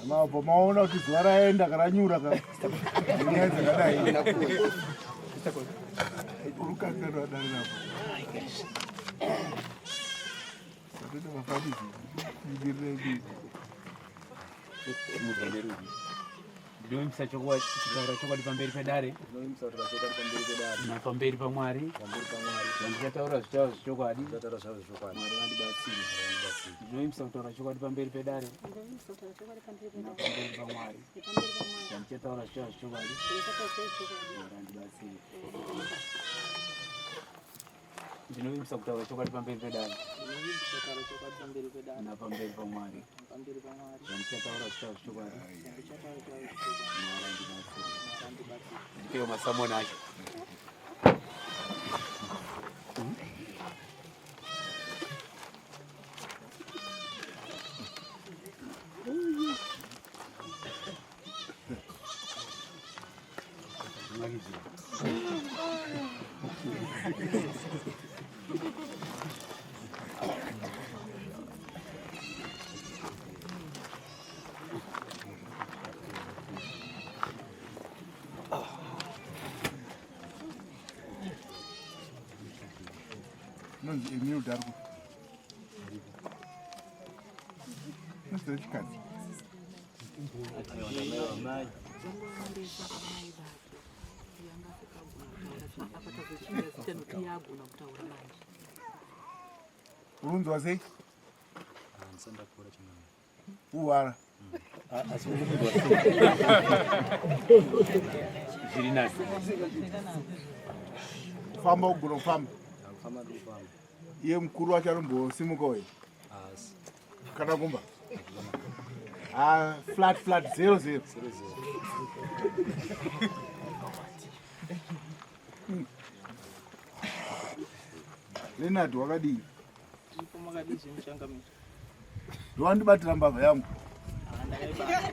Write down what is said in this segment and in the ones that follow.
Mabva maona kuti zuva raenda karanyura ka. Nyaya dzakadai. Urukanganwa dare rako. Satoita mafanisi. Ndinovimbisa kutaura chokwadi pamberi pedare napamberi paMwari. Zvandichataura zvichava zvechokwadi. Mwari vandibatsire. Ndinovimbisa kutaura chokwadi pamberi pedare napamberi paMwari. Zvandichataura zvichava zvechokwadi. Mwari vandibatsire. Ndinovimbisa kutaura chokwadi pamberi pedare. Ndinovimbisa kutaura chokwadi pamberi pedare. Napamberi paMwari. Pamberi paMwari. Zvandichataura zvichava zvechokwadi. Zvandichataura zvichava zvechokwadi. Mwari andibatsire. Mwari andibatsire. Ndipewo masamoni acho. Nonzi Emil Darko. Mr. Chikadzi. Urunzwa sei? Uwara. Zviri nani. Kufamba ugona kufamba. Iye mukuru wacho anombosimuka uye. Kana kumba. Ah, flat flat zero zero. Leonard wakadii? Ndipo makadii zvemuchangamiro. Ndowandibatira mbavha yangu. Ndakaibata.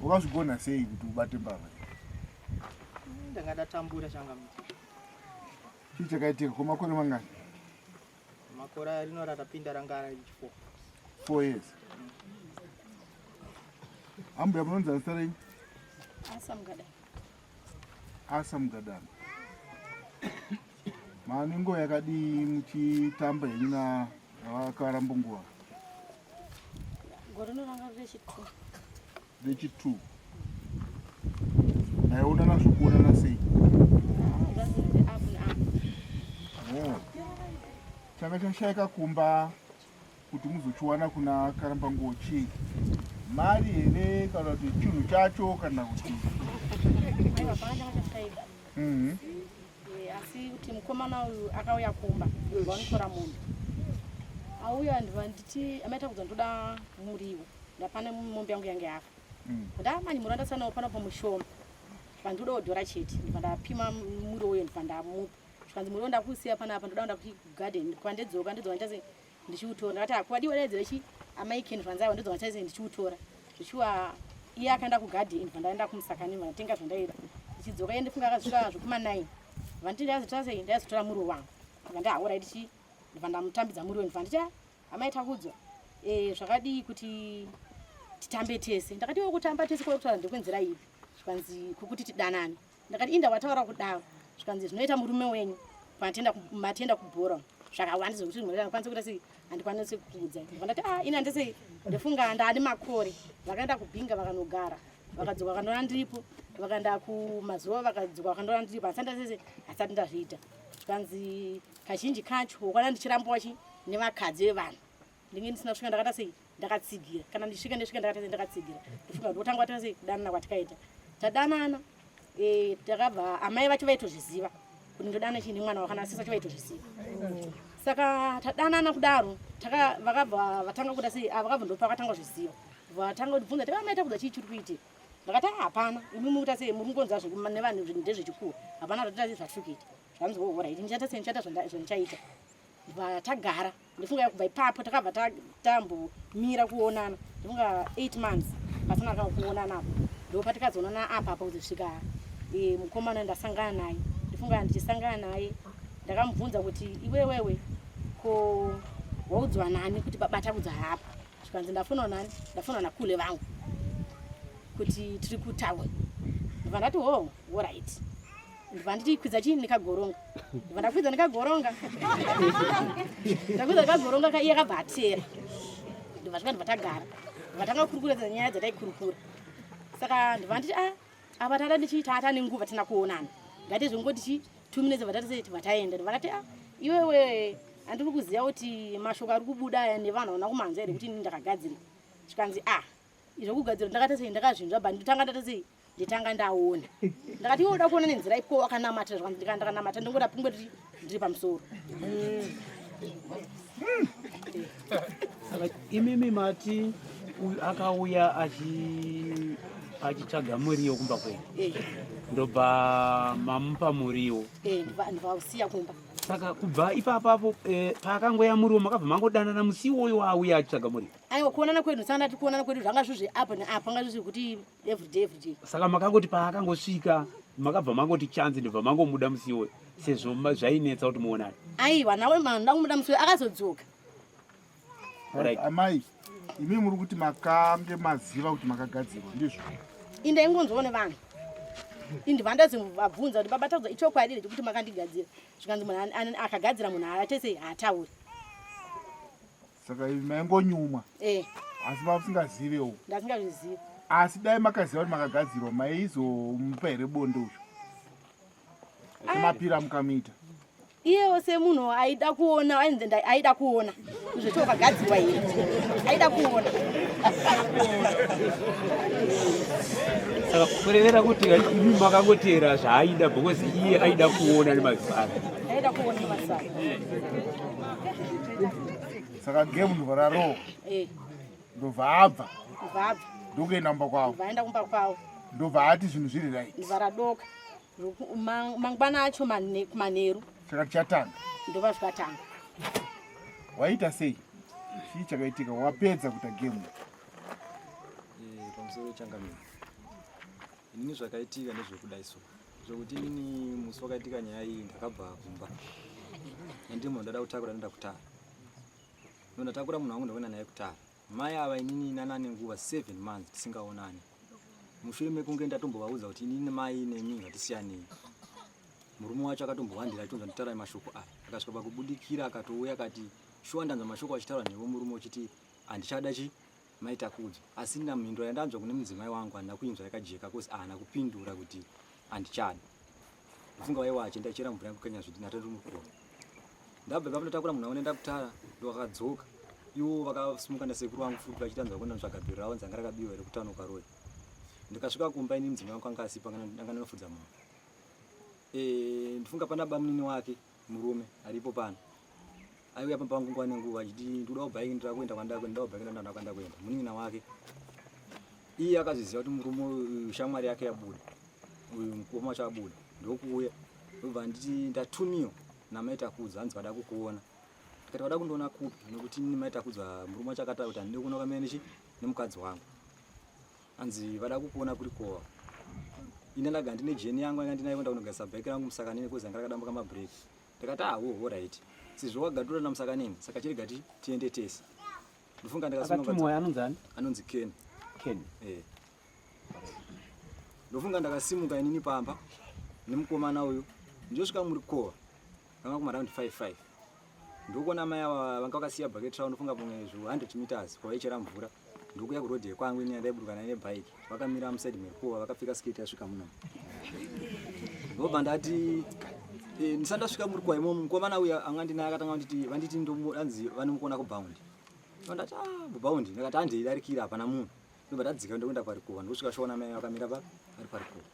Wakazvigona sei kuti ubate mbavha? Ndanga ndatambura changamiro. Chii chakaitika kwemakore mangani? Makore rino ratapinda ranga rari 4. 4 years. Ambuya munonzi zita renyu? Asa Mugadana. Asa Mugadana. Maane nguva yakadii muchitamba henyu navakaramba nguva? Gore rino ranga riri rechi2. Rechi2. Maionana zvokuonana sei? Zvazviri up neup. Oh. Changa chashaika kumba kuti muzochiwana kuna Karambanguwo chii? Mari here kana kuti chinhu chacho kana kuti Aiwa, panga changa chashaika. Asi kuti mukomana uyu akauya kumba vanotora mombe. Auya ndibva nditi amaita kudza ndoda muriwo. Ndapane mombe yangu yange yafa. Ndamani muriwo ndasanawo pano pamushoma. Zvikanzi ndoda kudhora chete. Ndibva ndapima muriwo uyo ndibva ndamupa. Zvikanzi muriwo ndakusiya panapa ndoda kuenda kugarden. Kwandedzoka ndedzoka ndichase ndichiutora. Ndakati hakuwadiwa daidzira chi amai Ken zvanzi aiwa ndedzoka ndichase ndichiutora. Zvichiwa iye akaenda kugarden ndibva ndaenda kumusaka ndibva ndatenga zvandaida. Ndichidzoka iye ndifunga akasvika zvekuma 9. Vanditi ndaizotora sei ndaizotora muriwo wangu. Ndibva ndahaura ndichi ndibva ndamutambidza muriwo ndibva nditi amai Takudzwa zvakadii kuti titambe tese. Ndakati iwe kutamba tese kwauri kutaura ndekwenzira ipi? Zvikanzi kukuti tidanane. Ndakati inda wataura kudaro. Zvikanzi zvinoita murume wenyu patenda matenda kubhora zvakawanda zvekuti murume andikwanisi kuita sei handikwanisi kukuudza. Ndibva ndati ah ini handisei ndofunga ndane makore. Vakaenda kubhinga vakanogara vakadzoka vakandoona ndiripo vakaenda kumazuva vakadzoka vakandoona ndiripo handisati ndasese handisati ndazviita. Zvikanzi kazhinji kacho ukwana ndichirambiwa chi nevakadzi vevanhu ndinge ndisina kusvika ndakaita sei ndakatsigira kana ndisvika ndisvika ndakaita sei ndakatsigira ndofunga kuti wotanga wataita sei kudanana kwatikaita tadanana takabva amai vacho vaitozviziva kuti ndodana chii nemwana wakana sisi vacho vaitozviziva saka tadanana kudaro vakabva vatanga kuda sei vakabva ndopa vakatanga kuzviziva vatanga kutibvunza ti amaita kuda chii chiri kuitika ndakati hapana imi mukuita sei muri kungonzwa nevanhu ndezvechikuru hapana zvatita zvatiri kuita zvanzi hohora iti ndichaita sei ndichaita zvandichaita tagara ndifunga kubva ipapo takabva tambomira kuonana ndifunga 8 months pasina kuonana apo ndo patikazoonana apa apa kuzosvika mukomana ndasangana naye ndifunga ndichisangana naye ndakamubvunza kuti iwewewe ko waudzwa nani kuti baba Takudza haapo. Zvikanzi ndafonwa nani? Ndafonwa nakule vangu kuti tiri kutown. Ndibva ndati ho, alright. Ndibva nditi kwidza chii ndikagoronga. Ndibva ndakwidza ndikagoronga. Ndakwidza ndikagoronga ka iye akabva atera. Ndibva svika ndibva tagara. Ndibva tanga kukurukura nyaya dzataikurukura. Saka ndibva nditi ah apa tata ndichi tata nenguva tina kuonana. Ngati zvongoti chi 2 minutes bva tati tibva taenda. Ndibva ndati ah iwewe andiri kuziva kuti mashoko ari kubuda aya nevanhu havana kumanzwa here kuti ini ndakagadzira. Zvikanzi ah izvo kugadzira ndakata sei ndakazvinzwa but ndotanga ndata sei nditanga ndaona. Ndakati iwe uda kuona nenzira ipi ko wakanamatira zvikanzi ndika ndakanamata ndongoda pungwe ndiri ndiri pamusoro. Saka imimi mati uyu akauya achi achitsvaga muriwo kumba kwenyu Eh, ndobva mamupa muriwo eh ndibva ndibvausiya kumba. Saka kubva ipapapo eh, paakangoya muriwo makabva mangodanana musi iwoyo waauya achitsvaga muriwo. Aiwa kuonana kwedu saka ndati kuonana kwedu zvanga zviri zveapo neapo anga zviri zvekuti everyday everyday. Saka makangoti paakangosvika makabva mangoti chance ndobva mangomuda musi iwoyo sezvo zvainetsa kuti muonane. Aiwa nawe manda kumuda musi iwoyo akazodzoka. Right. Amai, imi muri kuti makange maziva kuti makagadzirwa ndizvo? Inda ingonzwawo nevanhu. Indibva ndazovabvunza kuti baba taudza ichokwadi here chekuti makandigadzira. Zvikanzi munhu akagadzira munhu haate sei haatauri. Saka imi maingonyumwa. Eh. Asi mamusingazivewo. Ndasingazvizivi. Asi dai makaziva kuti makagadzirwa maizomupa here bonde uyu? Semapira mukamuita. Iyewo semunhu aida kuona ainzi aida kuona kuzvoti wakagadzirwa here aida kuona. Saka kurevera kuti imi makangoteera zvaaida because iye aida kuona nemaziso ake. Aida kuona nemaziso ake. Saka game ndobva rarohwa. Eh. Ndobva abva. Ndobva abva. Ndokuenda kumba kwavo. Ndobva aenda kumba kwavo. Ndobva ati zvinhu zviri right. Ndobva radoka. Mangwana acho kumanheru. Saka tichatanga. Ndobva zvikatanga. Waita sei? Chii chakaitika? Wapedza kuita game. Eh, pamusoro changamire. Inini zvakaitika ndezvekudai so. Zvekuti inini musi wakaitika nyaya iyi ndakabva kumba. Ndimo ndada kutakura ndoda kutara. Ndodatakura munhu wangu ndakuenda naye kutara. Mai ava inini nana nenguva 7 months tisingaonani. Mushure mekunge ndatombovaudza kuti inini mai nemi ngatisiyanei. Murume wacho akatombowandira achitonza nditaura mashoko aya. Akasvika pakubudikira akatouya akati shuwa ndanzwa mashoko achitaura newe murume uchiti handichada chi mai Takudzwa. Asi mhinduro yandanzwa kune mudzimai wangu handina kuinzwa yakajeka cause ahana kupindura kuti handichada. Ndofunga waiwa achienda chera mvura yangu kenya zvidhina tandiri mukona. Ndabva ipapo ndatakura munhu aone ndakutara ndokakadzoka. Ivo vakasimuka nasekuru vangu futi vachitanzwa kuenda notsvaga bhero ravo nzanga rakabiwa here kutano karoyi. Ndikasvika kumba ini mudzimai wangu anga asipo anga ndinofudza munhu. Eh, ndifunga pana bamunini wake murume aripo pano. Aiuya pamba pangu nguva nenguva achiti ndikuda kubhaiki ndira kuenda kwandava kuenda ndikuda kubhaiki ndira kwandava kuenda. Munin'ina wake. Iye akazviziva kuti murume uyu shamwari yake yabuda. Uyu mukoma wacho abuda. Ndokuuya. Ndobva nditi ndatumiwa namai Takudzwa hanzi vada kukuona. Ndikati vada kundiona kupi nekuti ini mai Takudzwa murume wacho akataura kuti handidi kuona kamene chi nemukadzi wangu. Hanzi vada kukuona kuri kowa. Ini ndaga ndine jeni yangu yanga ndinayo kuenda kunogasa bheke rangu musakanene kozi anga rakadambuka mabreak. Ndakati ah wo alright. Sezvo wagatura namusakanene saka chirega tiende tese. Ndofunga ndakasununga. Akatumwa anonzi ani? Anonzi Ken. Ken. Eh. Ndofunga ndakasimuka inini pamba nemukomana uyu ndosvika muri kowa kanga kuma round 5 5 ndokuona mai ava vanga vakasiya bucket ravo ndofunga pamwe zvo 100 meters kwavaichera mvura ndokuya kuroad yekwangu ini yandaiburuka nayo nebike vakamira muside merukova vakapfeka skate yasvika muno ndobva ndati eh, ndisati ndasvika murukwa imomo mukomana uya anga ndinaye akatanga kunditi vanditi anzi vanomukuona kubhaundi ndati ah kubhaundi ndakati handeidarikira hapana munhu ndobva ndadzika ndokuenda parikuva ndokusvika shoona mai vakamira pa vari parikuva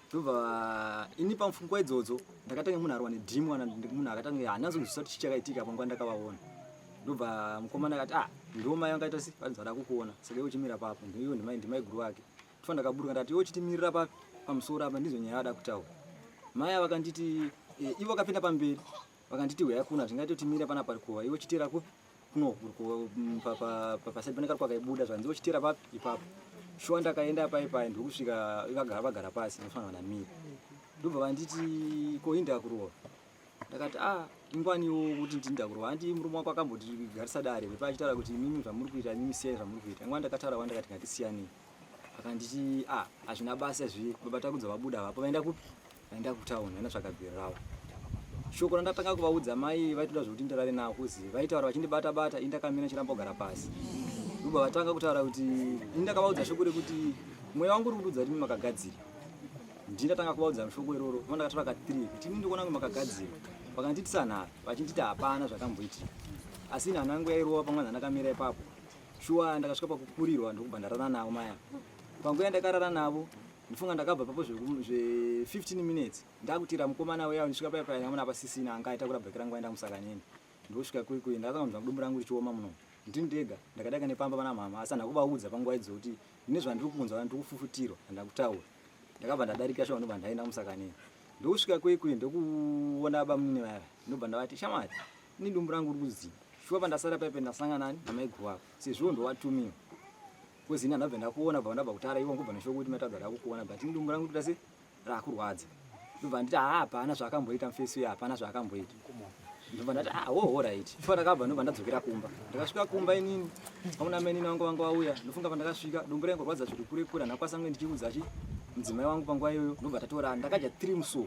ndobva ini pamfungwa idzodzo ndakatanga munhu arwa nedhimu kana munhu akatanga handinazonzwisisa kuti chii chakaitika panguva ndakavaona ndobva mukomana akati ah ndiwo mai vangaita si vanzi vada kukuona saka iwe uchimira papo ndiwo ndimai ndimai guru vake tofa ndakaburuka ndati iwe uchitimirira papi pamusoro apa ndizo nyaya vada kutaura mai ava vakanditi eh, ivo vakapinda pamberi vakanditi huyai kuno hatingaite kuti mira pana parikuva iwe chitera kupi kuno pasaidi pane karikuva kaibuda zvanzi iwe chitera papi ipapo shuwa ndakaenda pai pai ndokusvika vagara vagara pasi ndofanira ndamira ndobva vanditi ko inda kurova ndakati ah Ingwaniwo kuti ndini ndakurova handi murume wako akambotigarisa dare vepa achitaura kuti imimi zvamuri kuita imimi siyai zvamuri kuita. Ingwani ndakataura wani ndakati ngatisiyanei. Akanditi ah hazvina basa zviye baba Takudzwa vabuda vapo vaenda kupi? Vaenda kutown vaenda tsvaga bhero ravo. Shoko randatanga kuvaudza mai vaitoda zvekuti ndirare navo kuzi vaitaura vachindibata bata ini ndakamira ndichiramba kugara pasi. Ndobva vatanga kutaura kuti ini ndakavaudza shoko rekuti mweya wangu uri kundiudza kuti imi makagadzira. Ndini ndatanga kuvaudza shoko iroro vana ndakatora ka 3 kuti ini ndikuona kunge makagadzira. Vakanditisa nharo vachinditi hapana zvakamboitika. Asi ini hana yangu yairova pamwe ndandakamira ipapo. Shuwa ndakasvika pakukurirwa ndokubva ndarara navo maya. Panguva yandakarara navo ndifunga ndakabva papo zve 15 minutes ndakutira mukomana uya ndisvika paya paya ndakamuona pasisina anga aitakura bheke rangu aenda musakaneni ndosvika kwekwe ndakanga dumbu rangu richioma muno ndini ndega ndakadaka nepamba pana mama asi handina kuvaudza panguva idzo kuti ndine zvandiri kunzwa ndiri kufufutirwa handina kutaura ndakabva ndadarika shuwa ndobva ndaenda musakaneni ndokusvika kwekwe ndokuona bamunini vaya ndobva ndavati shamwari ini dumbu rangu riri kudzimba shuwa pandasara paipe ndasangana nani namaiguru wako sezvo ndowatumiwa kozi ini handabva ndakuona bva ndabva kutara iwo ngobva neshoko kuti matadza ndakukuona but ini dumbu rangu rikuita se rakurwadza ndobva nditi haa hapana zvaakamboita mufesi uya hapana zvaakamboita ndobva ndati ah oh alright shuwa ndakabva ndobva ndadzokera kumba ndakasvika kumba inini amuna mainini vangu vanga vauya ndofunga pandakasvika dumbu raingorwadza zviri kure kure handakwanisa kunge ndichiudza chi mudzimai wangu panguva iyoyo ndobva tatora ndakadya three musuwo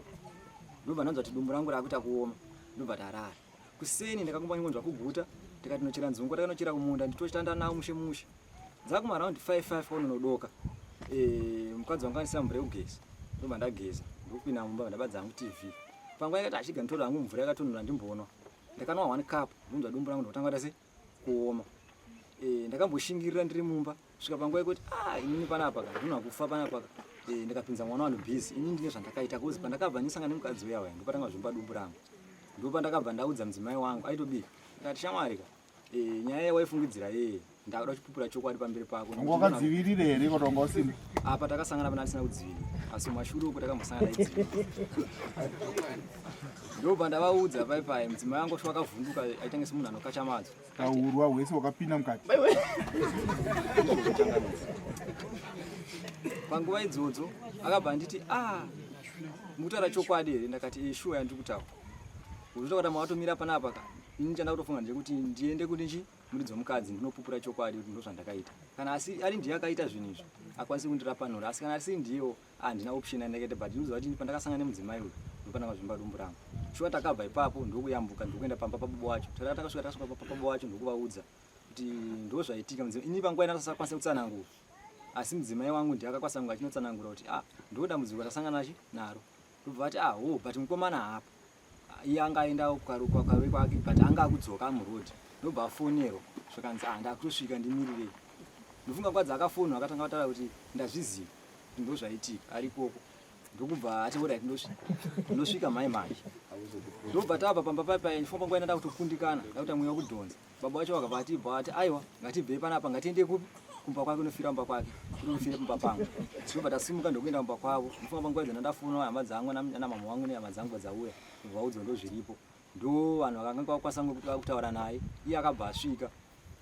ndobva ndanzwa kuti dumbu rangu rakuita kuoma ndobva tarara kuseni ndakakumba nyonzwa kuguta tikatinochera nzungu takanochera kumunda nditochitanda nawo mushe mushe dzakumaraundi 5 5 kwaunonodoka eh, mukadzi wangu andisina mvura yekugeza ndobva ndageza ndokupinda mumba ndabadza hangu tv panguva yakati achiga nditora hangu mvura yakatonhora ndimbonwa ndakanwa one cup ndonzwa dumbu rangu ndokutanga kuita se kuoma eh, ndakamboshingirira ndiri mumba svika panguva yekuti ah inini panapa ka ndinoda kufa panapa ka eh, ndikapinza mwana wanhu busy inini ndine zvandakaita kozi pandakabva ndisangana nemukadzi uya uya ndopatanga zvimba dumbu rangu ndopandakabva ndaudza mudzimai wangu aitobika ndikati shamwari ka eh, nyaya yawaifungidzira yeye ndakuda kuchipupura chokwadi pamberi pako Wanga wakadzivirira here kana wanga usina? Apa takasangana pana tisina kudzivirira asi mumashure uko takambosangana idzivirira. Ndobva ndavaudza pai pai mudzimai wangu osho akavhunduka aitange semunhu anokachamadzo. Kaurwa hwese wakapinda mukati. Panguva idzodzo akabva anditi ah mukutaura chokwadi here ndakati eh sure yandiri kutaura. Uzotoka mawatomira panapa ka ini chanda kutofunga ndechekuti ndiende kuti chi muridzi wemukadzi ndinopupura chokwadi kuti ndozvandakaita kana asi ari ndiye akaita zvinhu izvi akwanisi kundirapanura asi kana asiri ndiyewo handina option yandakaita but ndinoziva kuti pandakasangana nemudzimai uyu ndopanakazvimba dumbu rangu shuwa takabva ipapo ndokuyambuka ndokuenda pamba pababa wacho takasvika takasvika pamba pababa wacho ndokuvaudza kuti ndozvaitika mudzimai ini panguva ina kutsanangura asi mudzimai wangu ndiye akakwanisa kunge achinotsanangura kuti ah ndo dambudziko ratasangana nachi naro ndobva vati ah ho but mukomana haapo iye anga aenda kukarwe kwake but anga akudzoka muroad ndobva afonerwa zvakanzi ah ndakutosvika ndimirirei ndofunga nguva dzaakafonwa akatanga kutaura kuti ndazviziva kuti ndozvaitika ari ikoko ndokubva ati orit ndosvika mai manje ndobva tabva pamba pai pai ndifamba nguva ina ndakutokundikana ndakuita mweya wekudhonza baba vacho vakabva atibva vati aiwa ngatibvei panapa ngatiende kupi kumba kwake unofira mumba kwake unofira pamba pangu ndobva tasimuka ndokuenda mumba kwavo ndifamba nguva idzo ndandafona hama dzangu namama wangu nehama dzangu dzauya vaudzwa ndozviripo ndo vanhu vakanga vakwanisa kutaura naye iye akabva asvika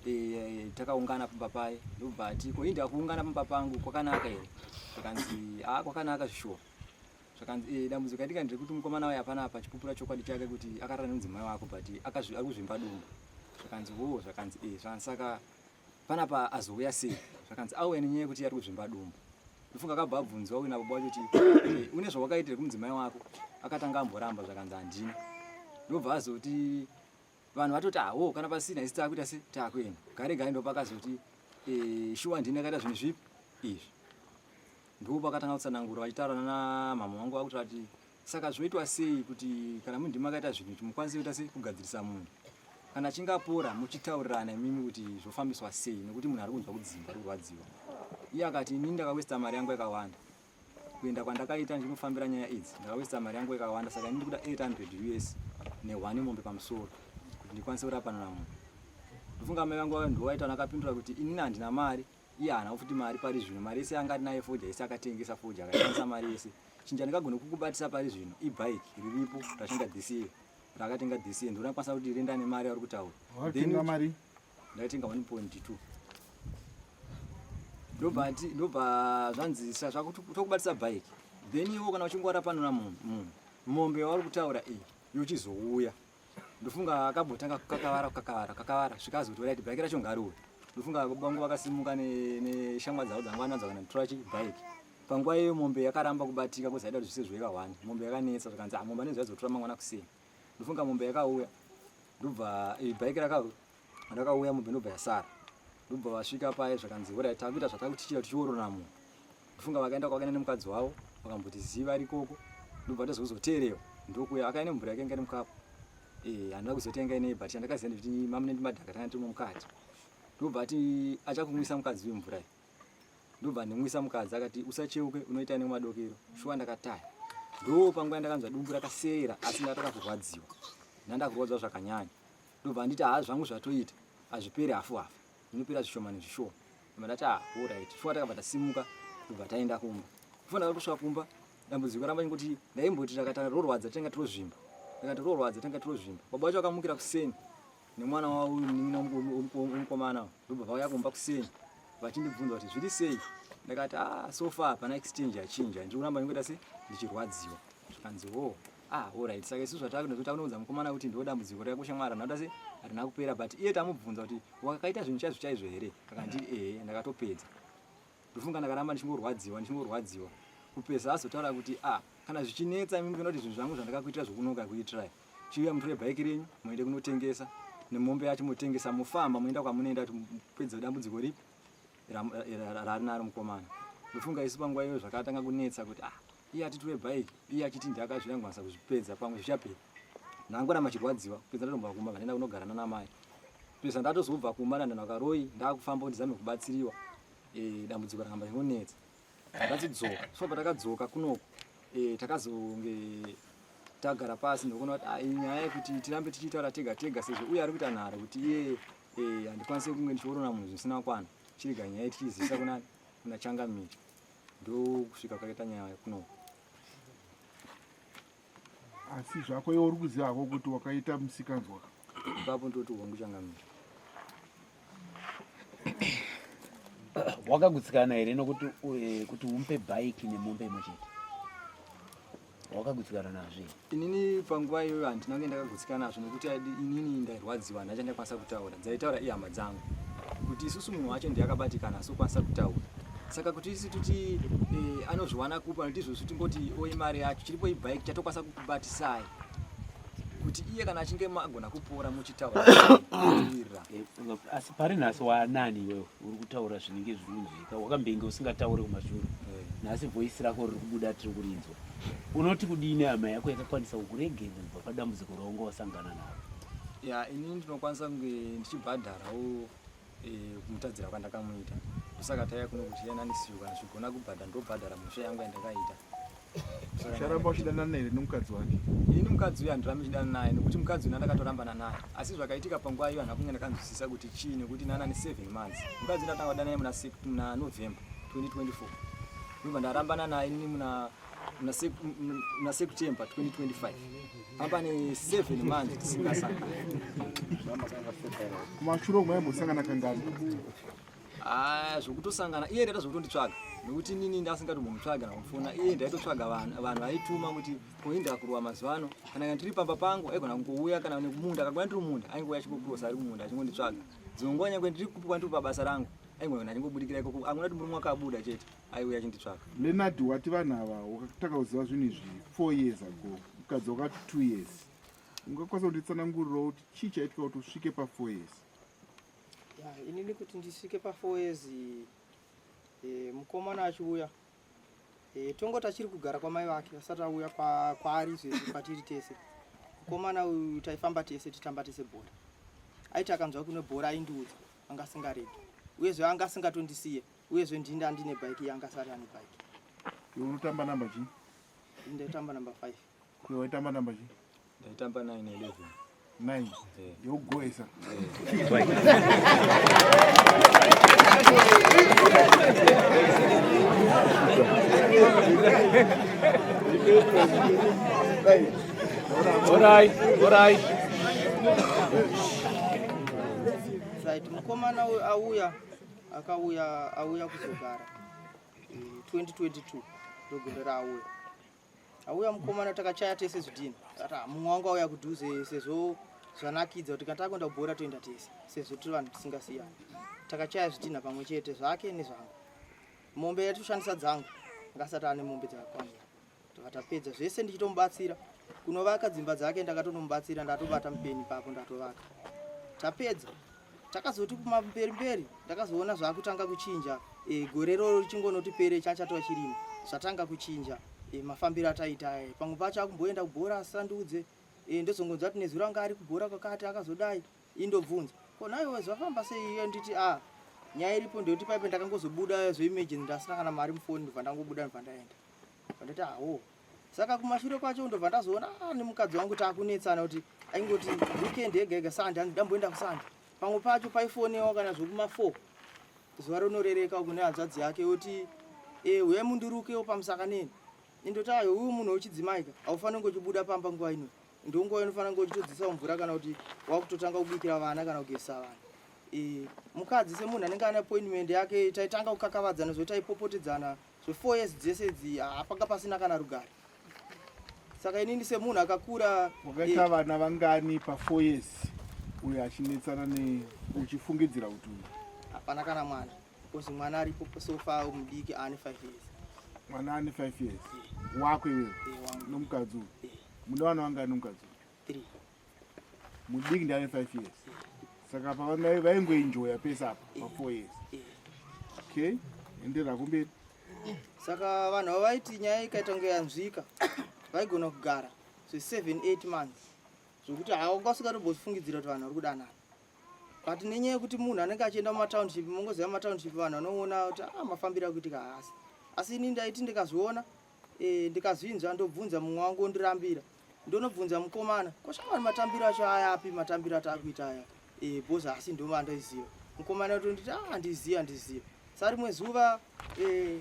e, takaungana pamba paye ndobva ati ko inda kuungana pamba pangu kwakanaka here zvakanzi a kwakanaka zvishuwa zvakanzi e, dambudziko raitika nderekuti mukomana waye hapana apa chipupura chokwadi chake kuti akarara nemudzimai wako but ari kuzvimba dumbu zvakanzi wo zvakanzi e zvakanzi saka panapa azouya sei zvakanzi auya nenyaya yekuti ari kuzvimba dumbu ndofunga akabva abvunzwa uyu nababa wacho kuti eh, une zvawakaitira kumudzimai wako akatanga amboramba zvakanzi handina ndobva azoti vanhu vatoti awo kana pasina isi taakuita se taakuenda gare gare ndopakazoti eh, shuwa ndini akaita zvinhu zvipi izvi Ndipo pakatanga kutsanangura vachitaura nana mhamha vangu vakutaura kuti saka zvoitwa sei kuti kana munhu ndimi makaita zvinhu izvi mukwanise kuita sei kugadzirisa munhu kana achinge apora muchitaurirana imimi kuti zvofambiswa sei nekuti munhu ari kunzwa kudzimba ari kurwadziwa iye akati inini ndakawesta mari yangu yakawanda kuenda kwandakaita ndichinofambira nyaya idzi ndakawesta mari yangu yakawanda saka ini ndikuda 800 us nehwani mombe pamusoro kuti ndikwanise kurapanura munhu ndofunga mai vangu ndovaita nakapindura kuti inini handina mari Iye haana futi mari pari zvino, mari yese yanga nayo fodya yese akatengesa fodya akashandisa mari yese. Chinhu chandingagone kukubatisa pari zvino ibike riripo ratenga this year rakatenga this year ndonakwanisa kuti renda nemari yauri kutaura. Wakatenga mari? Ndakatenga 1.2. Ndobva ndobva zvanzi saka bike. Then iwo kana uchingwara panona munhu mombe yauri kutaura iyi yochizouya. Ndofunga akambotanga kukakavara kukakavara kukakavara svika azoti right bhaiki racho ngariuye. Ndofunga bangu vakasimuka neshamwa dzavo dzanga vanadzo kana kutora chi bhaiki. Panguva iyoyo mombe yakaramba kubatika kuzi aida kuti zvise zvoika one. Mombe yakanetsa zvakanzi ah mombe anenge azotora mangwana kuseni. Ndofunga mombe yakauya ndobva eh, bhaiki rakauya mombe ndobva yasara. Ndobva vasvika paye zvakanzi horai takuita zvatakuti tichiorora munhu. Ndofunga vakaenda kwakaenda nemukadzi wavo vakamboti ziva arikoko ndobva tazozoteerewa ndokuya akaenda mvura yake yanga iri mukapu eh handina kuzotenga inei but chandakaziva ndekuti mamune ndimadhaka tanga tirimo mukati ndobva ati achakumwisa mukadzi uyu mvura iyi ndobva ndimwisa mukadzi akati usacheuke unoita nemadokero shuwa ndakataya ndo panguva yandakanzwa dumbu rakaserera asi ndataka kurwadziwa ndandakurwadziwa zvakanyanya ndobva anditi haa zvangu zvatoita hazviperi hafu hafu zvinopera zvishoma nezvishoma ndobva ndati ah alright shuwa takabva tasimuka ndobva taenda kumba kufanira kusvika kumba dambudziko ramba ingoti ndaimboti rakata rorwadza tanga tirozvimba ndakati rorwadza tanga tirozvimba baba vacho vakamukira kuseni nemwana wavo munin'ina wemukomana ndobva vauya kumba kuseni vachindibvunza kuti zviri sei ndakati ah so far hapana exchange yachinja ndiri kuramba ndingoita se ndichirwadziwa zvikanzi wo oh. Ah, alright. Saka isu zvataakuita takunoudza mukomana kuti ndiwo dambudziko rako shamwari harina kuita se harina kupera but iye tamubvunza kuti wakaita zvinhu chaizvo chaizvo here akanditi ehe ndakatopedza. Ndofunga ndakaramba ndichingorwadziwa ndichingorwadziwa kupedza azotaura kuti ah kana zvichinetsa imi munoona kuti zvinhu zvangu zvandakakuitira zvokunoka kuitirai chiuya mutore bhaiki renyu muende kunotengesa nemombe yacho motengesa mofamba moenda kwamunoenda kuti mupedze dambudziko ripi rarinaro mukomana. Ndofunga isu panguva iyoyo zvakatanga kunetsa kuti ah iye atitore bike iye achiti ndiye akazvirangwanisa kuzvipedza pamwe zvichapera ndangoramba chirwadziwa kupedza ndatombova kumba ndanenda kunogara nana mai pesa ndatozobva kumba ndandanwa karoi ndakufamba kuti ndizame kubatsiriwa e, dambudziko rakamba rinonetsa ndazodzoka so patakadzoka kunoku e, takazonge tagara pasi ndokuona kuti ah, nyaya yekuti tirambe tichitaura tega tega sezvo uye ari kuita nharo kuti iye e, handikwanise kunge ndichiorona munhu zvisina kukwana chirega nyaya tichizivisa kunani kuna changamire ndokusvika kwakaita nyaya kuno asi zvako iwe uri kuziva hako kuti wakaita musikanzwa ipapo ndoti hongu changamire wakagutsikana here nokuti eh, kuti umupe bhaiki nemombe imwe chete wakagutsikana nazvo here inini panguva iyoyo handina kunge ndakagutsikana nazvo nekuti inini ndairwadziwa handina chandakwanisa kutaura dzaitaura ihama dzangu kuti isusu munhu wacho ndiye akabatikana asi okwanisa kutaura saka kuti isu titi eh, anozviwana kupa nokuti izvozvi tingoti oyi mari yacho chiripo ibhaiki chatokwanisa kukubatisai kuti iye kana achinge magona kupora muchitaura eh, asi pari nhasi waanani iwewe uri kutaura zvinenge zviri kunzwika wakambenge usingataure kumashure eh. nhasi voisi rako riri kubuda tiri kurinzwa unoti kudini hama yako yakakwanisa kukuregerera kubva padambudziko raunga wasangana naro ya ini ndinokwanisa kunge ndichibhadharawo eh, kumutadzira kwandakamuita ndosaka taiya kuno kuti yananisiyo kana zvigona kubhadhara ndobhadhara mhosva yangu yandakaita Ucharamba uchidanana here nemukadzi wake? Ini mukadzi uyu handirambi ndichidanana naye nekuti mukadzi uyu ndakatorambana naye asi zvakaitika panguva iyo handina kunge ndakanzwisisa kuti chii nekuti nana ne7 months mukadzi ndatanga kudana naye muna muna November 2024 ndobva ndarambana naye inini muna muna September 2025 pamba ne 7 months tisingasangani. Kumashure uku maimbosangana kangani? Ah, zvokutosangana iye ndaita zvokutonditsvaga nekuti inini ndasingatombomutsvaga nakumufona iye ndaitotsvaga vanhu vanhu vaituma kuti koinda kuruwa mazuva ano kana kana tiri pamba pangu aigona kungouya kana nekumunda akagona ndiri munda aingouya achingokurosa ari kumunda achingonditsvaga dzimwe nguva nyangwe ndiri kupi kwandiri pabasa rangu aingona achingobudikira ikoko angona kuti murume wakabuda chete aiuya achinditsvaga Leonard wati vanhu ava wakatanga kuziva zvinhu izvi 4 years ago mukadzi wakati 2 years ungakwanisa kunditsanangurirawo kuti chii chaitika kuti usvike pa 4 years Ya, inini kuti ndisvike pa 4 years e, mukomana achiuya e, tongoti achiri kugara kwamai vake asati auya kwa, kwaari izvezvi kwatiri tese mukomana uyu taifamba tese titamba tese bhora aiti akanzwa kune bhora aindiudza anga asingaregi uyezve anga asingatondisiye uyezve ndini andine bhaiki iye anga asati ane bhaiki Iwe unotamba namba chii? Ini ndaitamba namba 5 Iwe waitamba namba chii? Ndaitamba 9 11. 9. Yokugoesa. All right, all right. Right, mukomana uyu auya akauya auya kuzogara 2022 ndogore raauya auya mukomana takachaya tese zvidhina ati ah, mumwe wangu auya kudhuze sezvo Zvanakidza kuti kana takuenda kubhora toenda tese sezvo tiri vanhu tisingasiyani. Takachaya zvitinha pamwe chete zvake nezvangu. Mombe yatoshandisa dzangu ngasati ane mombe dzakakwanira. Tobva tapedza zvese ndichitomubatsira kunovaka dzimba dzake ndakatonomubatsira ndatobata mupeni ipapo ndatovaka. Tapedza takazoti kumamberi mberi ndakazoona zvakutanga kuchinja e, gore roro richingonoti pere chachatova chirimo zvatanga kuchinja e, mafambiro ataita aya pamwe pacho akumboenda kubhora asandiudze e, ndozongonzwa kuti nezuro anga ari kubhora kwakati akazodai indobvunza ko nhaiwe zvafamba sei iye nditi a ah, nyaya iripo ndeyekuti paipe ndakangozobuda zveimagine ndasina kana mari mufoni ndobva ndangobuda ndobva ndaenda ndati awo saka kumashure kwacho ndobva ndazoona ah, nemukadzi wangu takunetsana kuti aingoti weekend yega yega sande hanzi ndamboenda kusande pamwe pacho paifonewa kana zvekuma 4 zuva rinorereka uku nehanzvadzi yake yoti e, huyai mundirukewo pamusaka neni indoti ayo uyu munhu wechidzimaika haufaniri kunge uchibuda pamba nguva ino ndonguva inofanira kunge uchitodzisawo mvura kana kuti wakutotanga kubikira vana kana kugezesa vana e, mukadzi semunhu anenge ane appointment yake taitanga kukakavadzana zvekuti taipopotedzana zve four years dzese idzi hapanga pasina kana rugare saka inini semunhu akakura wakaita eh, vana vangani pa four years uyo achinetsana ne uchifungidzira kuti uyu hapana kana mwana because mwana aripo so far mudiki ane five years mwana ane five years wako iwewe eh, nomukadzi uyu eh. mune vana vangani nomukadzi uyu three mudiki ndiane 5 years saka apa vaingoenjoya pese apa pa 4 years okay endera kumberi saka vanhu ava vaiti nyaya ikaita kunge yanzvika vaigona kugara zve 7 8 months zvokuti haunga usingatombozvifungidzira kuti vanhu vari kudanana but nenyaya yekuti munhu anenge achienda mumatownship mongoziva mumatownship vanhu vanoona kuti ah, mafambiro akuitika haasi asi ini ndaiti ndikazviona e, ndikazvinzwa ndobvunza mumwe wangu ondirambira ndonobvunza mukomana ko shamwari matambiro acho aya api matambiro atakuita aya e, bhozi asi ndoma andaiziva mukomana tonditi ah handiziva handiziva sa rimwe zuva e,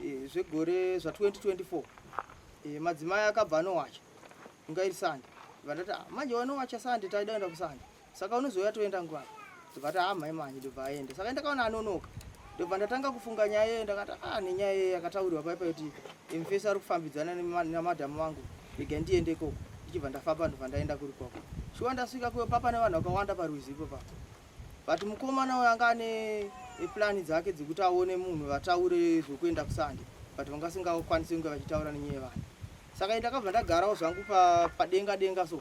e, zvegore zva 2024 e, madzimai akabva anowacha inga iri sande vandati ah, manje wanowacha sande taida kuenda kusande Saka unozouya toenda nguvai? Ndobva ati ah mhai manje ndobva aenda. Saka ndakaona anonoka. Ndobva ndatanga kufunga nyaya iyoyo ndakati ah nenyaya iyoyo yakatauriwa paipa kuti mfesi ari kufambidzana namadhamu vangu rega ndiende ikoko. Ndichibva ndafamba ndobva ndaenda kuri kwako. Shuwa ndasvika kuyo papa nevanhu vakawanda parwizi ipo papa. But mukomana uyo anga ane plani dzake dzekuti aone munhu vataure zvekuenda kusande but vanga vasingakwanisi kunge vachitaura nenyaya yevanhu. Saka ndakabva ndagarawo zvangu padenga denga so.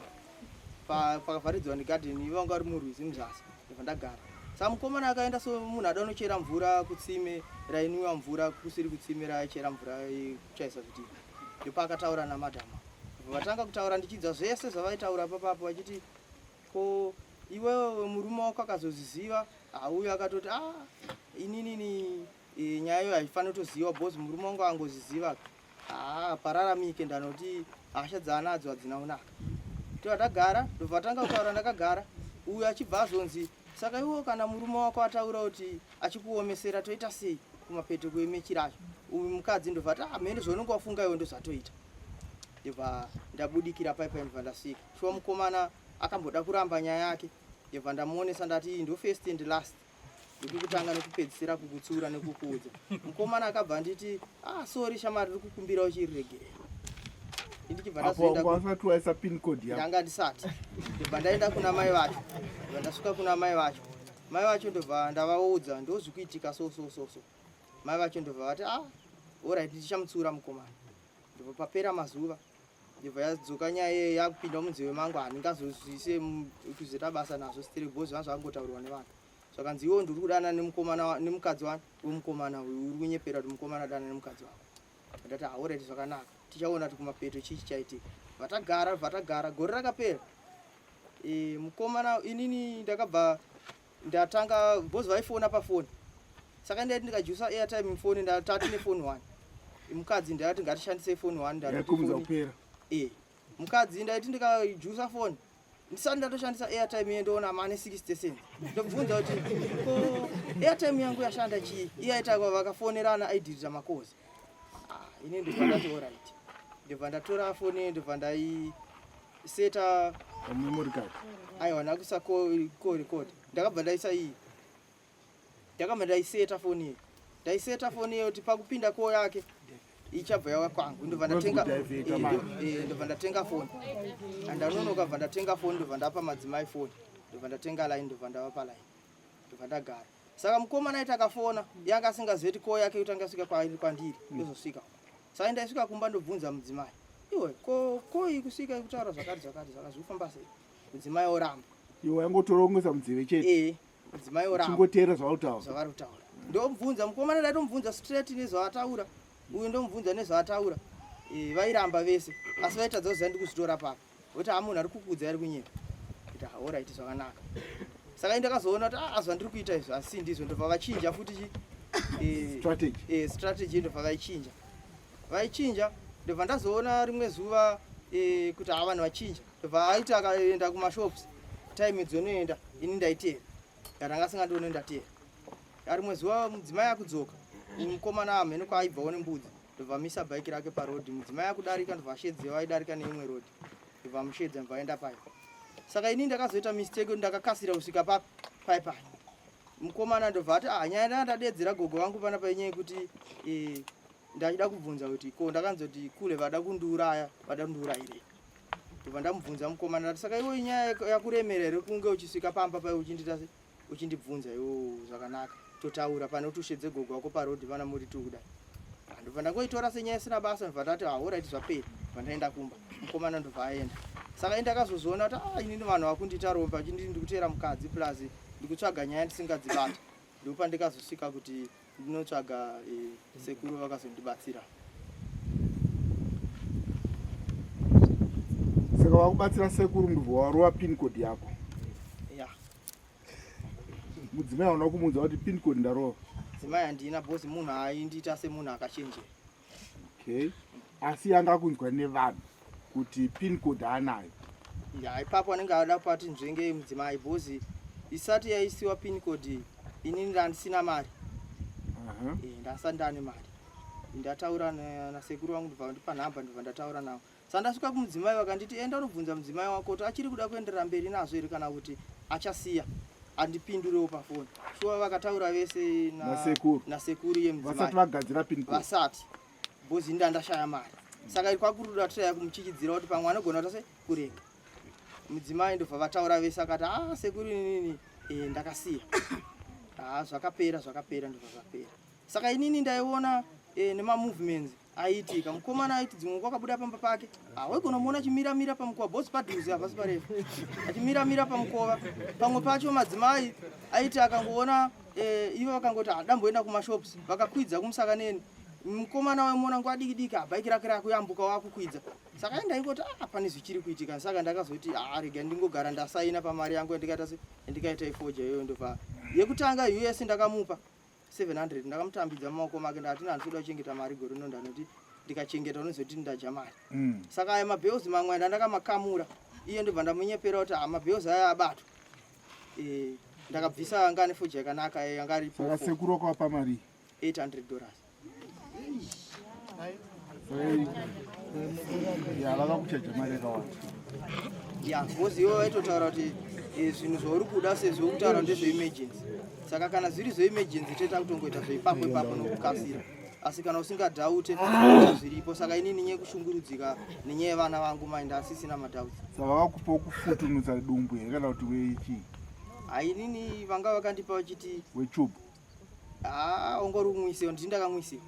Pakavharidzwa negarden ivo vanga vari murwizi muzasi ndobva ndagara saka mukomana akaenda so munhu ada unochera mvura kutsime rainwiwa mvura kusiri kutsime raaichera mvura yekuchaisa zvidhina ndopaakataura namadhama vatanga kutaura ndichidza zvese zvavaitaura papapo vachiti ko iwewe murume wako akazozviziva auyo akatoti ah ininini e, nyaya iyo haifaniri kutoziva because murume wangu angozviziva haa pararamike ndanoti hasha dzaanadzo hadzina kunaka tova tagara ndobva tanga kutaura ndakagara uyu achibva azonzi saka iwo kana murume wako ataura kuti achikuomesera toita sei kumapeto kwemechi racho uyu mukadzi ndobva ati ah mhene zvaunenge wafunga iwe ndozvatoita ndobva ndabudikira paipai ndobva ndasvika shuwa mukomana akamboda kuramba nyaya yake ndobva ndamuonesa ndati iyi ndo first and last ndikukutanga nekupedzisira kukutsiura nekukuudza mukomana akabva anditi ah sorry shamari ndiri kukumbira uchiriregerera ndichibva ndazoenda waisa pin code yako ndanga ndisati ndobva ndaenda kuna mai vacho ndobva ndasvika kuna mai vacho mai vacho ndobva ndavaudza ndozvikuitika so so so so mai vacho ndobva vati ah orit ndichamutsiura mukomana ndobva papera mazuva ndobva yadzoka nyaya iye yakupinda munzeve mangu handingazozvise kuzoita basa nazvo still because zvanga zvakangotaurwa nevanhu zvakanzi iwe ndiri kudana nemukomana nemukadzi wani wemukomana uyu uri kunyepera kuti mukomana adana nemukadzi wako ndati haureti zvakanaka tichaona kuti kumapeto chii chichaitika vatagara vatagara gore rakapera e, mukomana inini ndakabva ndatanga because vaifona pafoni saka ndaiti ndikajusa airtime mufoni ndatati nefoni one mukadzi ndati ngatishandise foni one ndati e mukadzi ndaiti ndikajusa foni ndisati ndatoshandisa airtime iye ndoona mane 60 cents ndobvunza kuti ko airtime yangu yashanda chii iye aita vakafonerana aidhirira makozi ah, ini ndobva ndati orit ndobva ndatora foni iye ndobva ndaiseta memory card aiwa ndakuisa ko record ndakabva ndaisa iyi ndakabva ndaiseta foni iye ndaiseta foni iye kuti pakupinda ko yake Ichabva yauya kwangu ndobva ndatenga eh, eh, ndobva ndatenga foni. Andanonoka bva ndatenga foni ndobva ndapa madzimai foni. Ndobva ndatenga line ndobva ndavapa line. Ndobva ndagara. Saka mukomana aiti akafona yanga asingazive kuti ko yake yotanga svika kwandiri yozosvika. Saka ndaisvika kumba ndobvunza mudzimai. Iwe ko ko ikusvika ikutaura zvakati zvakati saka zvikufamba sei? Mudzimai oramba. Iwe waingotorongesa munzeve chete. Eh, mudzimai oramba. Uchingoteera zvavari kutaura. Zvavari kutaura. Ndomubvunza mukomana ndaitomubvunza straight nezvaataura. Uyu ndomubvunza nezvaataura. Eh, vairamba vese asi vaitadza kuziva ndikuzvitora papi. Voti ha munhu ari kukudza ari kunyepa. Kuti ha alright zvakanaka. Saka ndakazoona kuti ah zvandiri kuita izvi asi ndizvo ndobva vachinja futi chi eh, strategy. Eh, strategy ndobva vaichinja. Vaichinja ndobva ndazoona rimwe zuva eh, kuti ha vanhu vachinja. Ndobva aiti akaenda kumashops time dzonoenda ini ndaiteera. Ndanga asingandione ndateera. Rimwe zuva mudzimai akudzoka mukomana amheno kwaaibvawo nembudzi ndobva amisa bhaiki rake paroad mudzimai akudarika ndobva ashedzewa aidarika neimwe road ndobva amushedza ndobva aenda payo saka ini ndakazoita mistake ndakakasira kusvika papi pai pai mukomana ndobva ati ah nyaya ndanga ndadedzera gogo vangu pana painyaya yekuti eh, ndaida kubvunza kuti ko ndakanzoti kule vada kundiuraya vada kundiurayirei ndobva ndamubvunza mukomana ndati saka iwe nyaya yakuremera here kunge uchisvika pamba pai uchindita se uchindibvunza iwo zvakanaka totaura pane kuti ushedze gogo wako paroad vana muri tu kudai ah, ndobva ndangoitora senyaya isina basa ndobva ndati ahoraiti ah, zvapera ndobva ndaenda kumba mukomana ndobva aenda saka indakazozoona kuti ah, inini vanhu vakundiita rombe vachinditi ndikuteera mukadzi plus ndikutsvaga nyaya ndisingadzibata ndopandikazosvika kuti ndinotsvaga eh, sekuru vakazondibatsira saka vakubatsira sekuru ndobva warova pin code yako ya mudzimai hauna kumuudza kuti pin code ndarova mudzimai handina bhozi munhu aindiita semunhu akachenjera okay asi yanga akunzwa nevanhu kuti pin code anayo ya ipapo anenge ada pati nzvengei mudzimai bhozi isati yaisiwa pin code inini ndandisina mari uh -huh. e, ndasati ndane mari ndataura nasekuru vangu ndobva vandipa nhamba ndobva ndataura navo Saka ndasvika kumudzimai vakanditi enda unobvunza mudzimai wako kuti achiri kuda kuenderera mberi nazvo here kana kuti achasiya andipindurewo pafoni. Shuwa vakataura vese nasekuru nasekuru iye mudzimai. Vasati vagadzira pin code. Vasati. Because ini ndandashaya mari. Saka iri kwakuruda try kumuchichidzira kuti pamwe anogona kuti ase kurega. Mudzimai ndobva vataura vese akati ah sekuru inini eh, ndakasiya. Ah zvakapera zvakapera ndobva zvapera. Saka inini ndaiona eh, nemamovements aiitika mukomana aiti dzimwe nguva akabuda pamba pake awaigona muona achimiramira pamukova bosi padhuze hapasi parefu achimiramira pamukova pamwe pacho madzimai aiti akangoona eh, ivo vakangoti adamboenda ah, kumashops vakakwidza kumusakaneni mukomana waimuona nguva diki diki abhaiki rake rakuyambuka wakukwidza saka ai ndaingoti ah, pane zvichiri kuitika saka ndakazoti ah, rega ndingogara ndasaina pamari yangu yandikaita se yandikaita ifoja iyoyo ndobva yekutanga us ndakamupa 700 ndakamutambidza mumaoko make ndakati handisi kuda kuchengeta mari gore rino ndanoti ndikachengeta unozoti ndadya mari mm. saka aya mabheuzi mamwe anda ndakamakamura iye ndobva ndamunyepera kuti ah, mabheuzi aya abatwa e, ndakabvisa anga ane foja yakanaka eh, anga ari saka sekuru wakavapa mari 800 dollars ya vakakuchaja mari yakawanda ya because ivo vaitotaura kuti eh, zvinhu zvauri kuda sezvo kutaura ndezveemergency saka kana zviri zveemergency toita kutongoita zveipapo ipapo nokukasira asi kana usingadhaute zviripo saka inini nyaya yekushungurudzika nenyaya yevana vangu mai ndasisina madhauts saka vakakupa kufutunutsa dumbu here kana kuti wechii hainini vanga vakandipa vachiti wechubhu haa ongori umwisiwa ndini ndakamwisiwa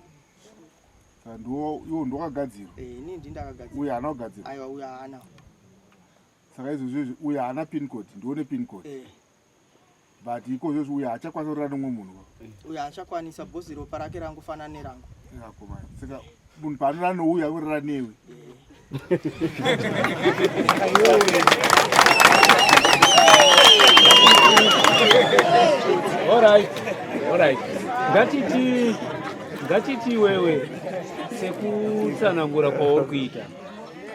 Saka ndiwo iwo ndowakagadzirwa. Eh, ini ndini ndakagadzira. Uyo haana kugadzirwa. Aiwa uyo haana. Saka izvozvo izvi uyo haana pin code, ndiwo ne pin code. Eh. But iko izvozvo uyo haachakwanisa kurara nomumwe munhu. Uyo haachakwanisa boss ropa rake rangofanana nerangu. Rako manje. Saka munhu paanorara nouyu akurara newe. Eh. Alright, alright. Ngatiti ngatiti iwewe sekutsanangura kwauri kuita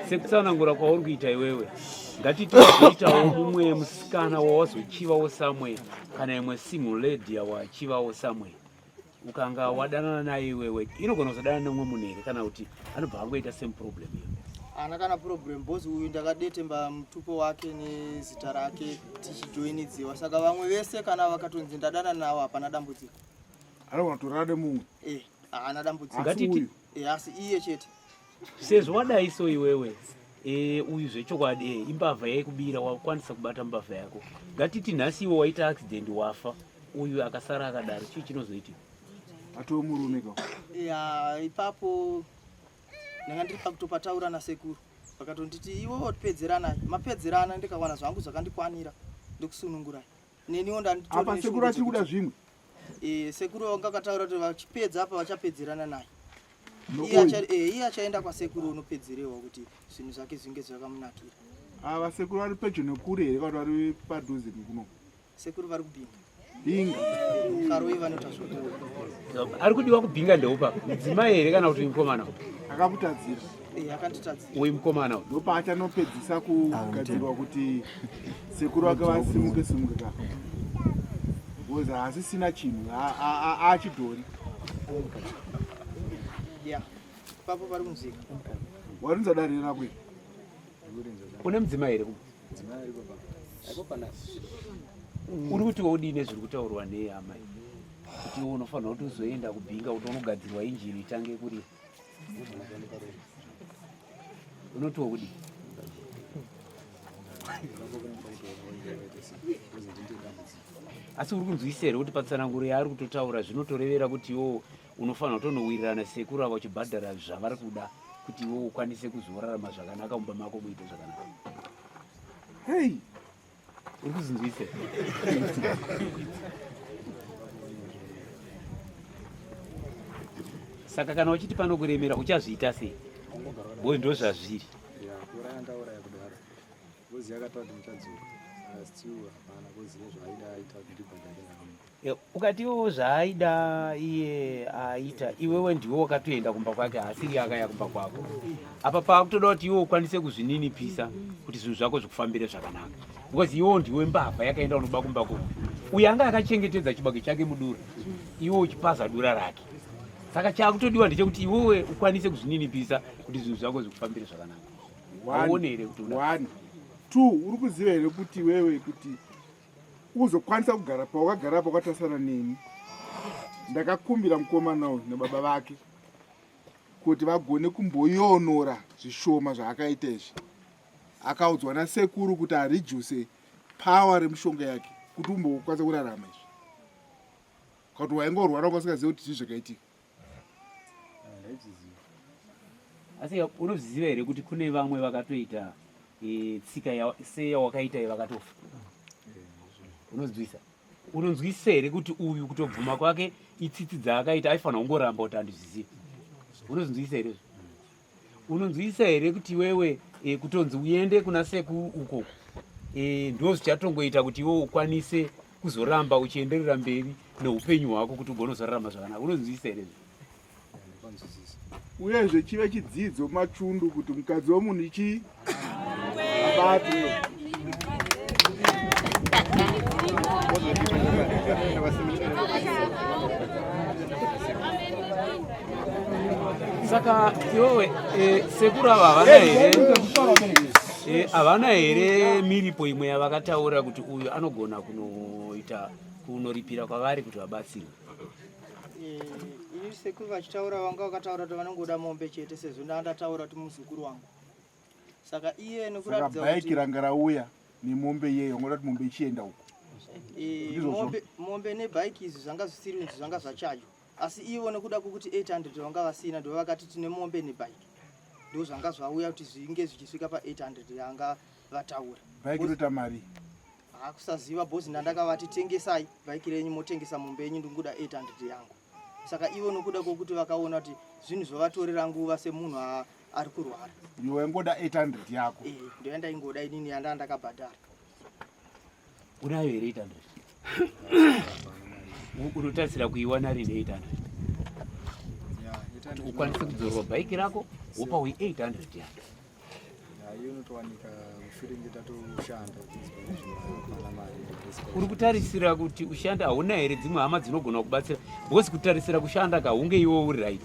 sekutsanangura kwauri kuita iwewe ngatiti wazoitawo mumwe musikana wawazochivawo somewhere kana imwe single lady yawachivawo somewhere ukanga wadanana naye iwewe inogona kuzodanana neumwe munhu here kana kuti anobva angoita same problem iyo ana kana problem bcause uyu ndakadetemba mutupo wake nezita rake tichijoinidziwa saka vamwe vese kana vakatonzi ndadana navo hapana dambudziko anogona kutorara nemumwe eh. Haana dambudziko. Asi Ngatiti uyu Eh, asi iye chete. Sezvo wadai so iwewe e, uyu zvechokwadi e, imbavha yaikubira wakwanisa kubata mbavha yako. Ngatiti nhasi iwe waita accident wafa, uyu akasara akadaro, chii chinozoitika? Atove murume ka. Ya, ipapo ndanga ndiri pakutopataura nasekuru vakatonditi iwe wotipedzeranai mapedzerana ndikawana zvangu zvakandikwanira ndikusunungurai neniwo ndanditori Apa neshungu sekuru achiri kuda dzekuti- zvimwe. Eh, sekuru vanga vakataura kuti vachipedza apa vachapedzerana naye. No, Iye uyu. acha- eh, iye achaenda kwasekuru unopedzerewa kuti zvinhu zvake zvinge zvakamunakira. Ava sekuru vari pedyo nekure here kana kuti vari padhuze nekuno? Sekuru vari kubinga. Binga. Karoi vanoita zvokuona. Ari kudiwa kubinga ndeupa mudzimai here kana kuti mukomana? Akakutadzira. Eh, akanditadzira. Uyu mukomana uyu. Ndopaachanopedzisa kugadzirwa kuti sekuru vake vasimuke simuke ka. Because haasisina chinhu, aachidhori. Yeah. Ipapo pari kunzwika. Warinza dare rako iri. Une mudzimai here kumba? Mudzimai ariko baba. Uri kuti wodii nezviri kutaurwa neamai? Kuti iwe unofanira kuti uzoenda kubhinga kuti unogadzirwa injini itange kurira. Unotiwo kudii? Asi uri kunzwisisa here kuti patsananguro yaari kutotaura zvinotorevera kuti iwo unofanira kutonowirirana sekuru ava uchibhadhara zvavari kuda kuti iwe ukwanise kuzorarama zvakanaka mumba mako muite zvakanaka. Hey! Uri kuzvinzwisisa? Saka kana uchiti panokuremera uchazviita sei? Boy ndo zvazviri. Ya, kuuraya ndauraya kudaro. Ngozi yakataura kuti muchadzoka. Saka still hapana kuziva zvaaida aita kuti ndibhadhare hangu. Ukati iwewe zvaaida iye aita iwewe ndiwe wakatoenda kumba kwake haasiri akaya kumba kwako. Apa paakutoda kuti iwe ukwanise kuzvininipisa kuti zvinhu zvako zvikufambire zvakanaka. Because iwewe ndiwe mbavha yakaenda unoba kumba kwako. Uyu anga akachengetedza chibage chake mudura. Iwe uchipaza dura rake. Saka chaakutodiwa ndechekuti iwewe ukwanise kuzvininipisa kuti zvinhu zvako zvikufambire zvakanaka. Hauone here kuti una 1 2 uri kuziva here kuti iwewe kuti uzokwanisa kugara pawakagara apa wakatasana neni ndakakumbira mukomana uyu nababa vake kuti vagone kumboyonora zvishoma zvaakaita izvi akaudzwa nasekuru kuti areduce power remushonga yake kuti umbokwanisa kurarama izvi kuti waingorwara wanga usingazivi kuti zvii zvakaitika. Asi unozviziva here kuti kune vamwe vakatoita e, tsika ya, seyawakaita iyi vakatofa? Unonzwisa? Unonzwisisa here kuti uyu kutobvuma kwake itsitsi dzaakaita aifanira kungoramba kuti handizvizivi? Unozvinzwisisa here izvo? Unonzwisisa here kuti iwewe e, kutonzi uende kuna sekuru uko e, ndo zvichatongoita kuti iwe ukwanise kuzoramba uchienderera mberi neupenyu hwako kuti ugone kuzorarama zvakanaka. Unonzwisisa here izvo? Uyezve chive chidzidzo machundu kuti mukadzi wemunhu ichi abatwe. Saka iwewe e, sekuru ava havana here e, havana here miripo imwe yavakataura kuti uyu anogona kunoita kunoripira kwavari kuti vabatsirwe? Eh, ini sekuru vachitaura vanga vakataura kuti vanongoda mombe chete sezvo ndandataura kuti muzukuru wangu. Saka iye Saka nekuratidza bhaiki kuti ranga rauya nemombe iyeyo wangoda kuti mombe ichienda uko. eh, mombe, mombe nebhaiki izvi zvanga zvisiri izvi zvanga zvachajwa. Asi ivo nekuda kwekuti 800 vanga vasina ndo vakati tine mombe nebhaiki. Ndo zvanga zvauya kuti zvinge zvichisvika pa 800 yanga vataura. Bhaiki roita mari. Hakusaziva boss ndandakavati tengesai bhaiki renyu motengesa mombe yenyu ndikuda 800 yangu. Saka ivo nokuda kwokuti vakaona kuti zvinhu zvovatorera nguva semunhu ari kurwara. Iwe waingoda 800 yako. Eh, ndiyo yandaingoda inini yanda ndakabhadhara. Unayo here 800? Unotarisira kuiwana rini 800? Kuti ukwanise kudzorwa bhaiki rako wopa uyi 800 yako. Uri kutarisira kuti ushande, hauna here dzimwe hama dzinogona kubatsira? Because kutarisira kushanda ka hunge iwe uri right.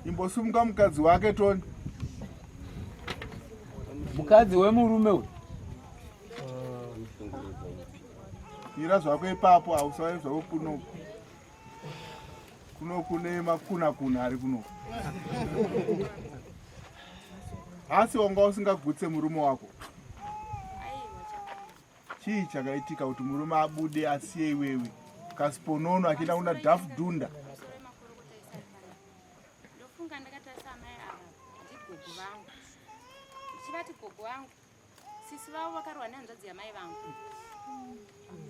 Imbosimuka mukadzi wake Tony. Mukadzi wemurume uyu. Mira zvako ipapo, hausauye zvako kuno. Kuno kune makuna kuna ari kuno. Asi wanga usingagutse murume wako. Chii chakaitika kuti murume abude asiye iwewe? Kasiponono achienda kuna Dafu Dunda. Ndofunga ndakatarisa amai ava ndigogo vangu. Ndichivati gogo vangu Sisi vavo vakarohwa nehanzvadzi yamai vangu.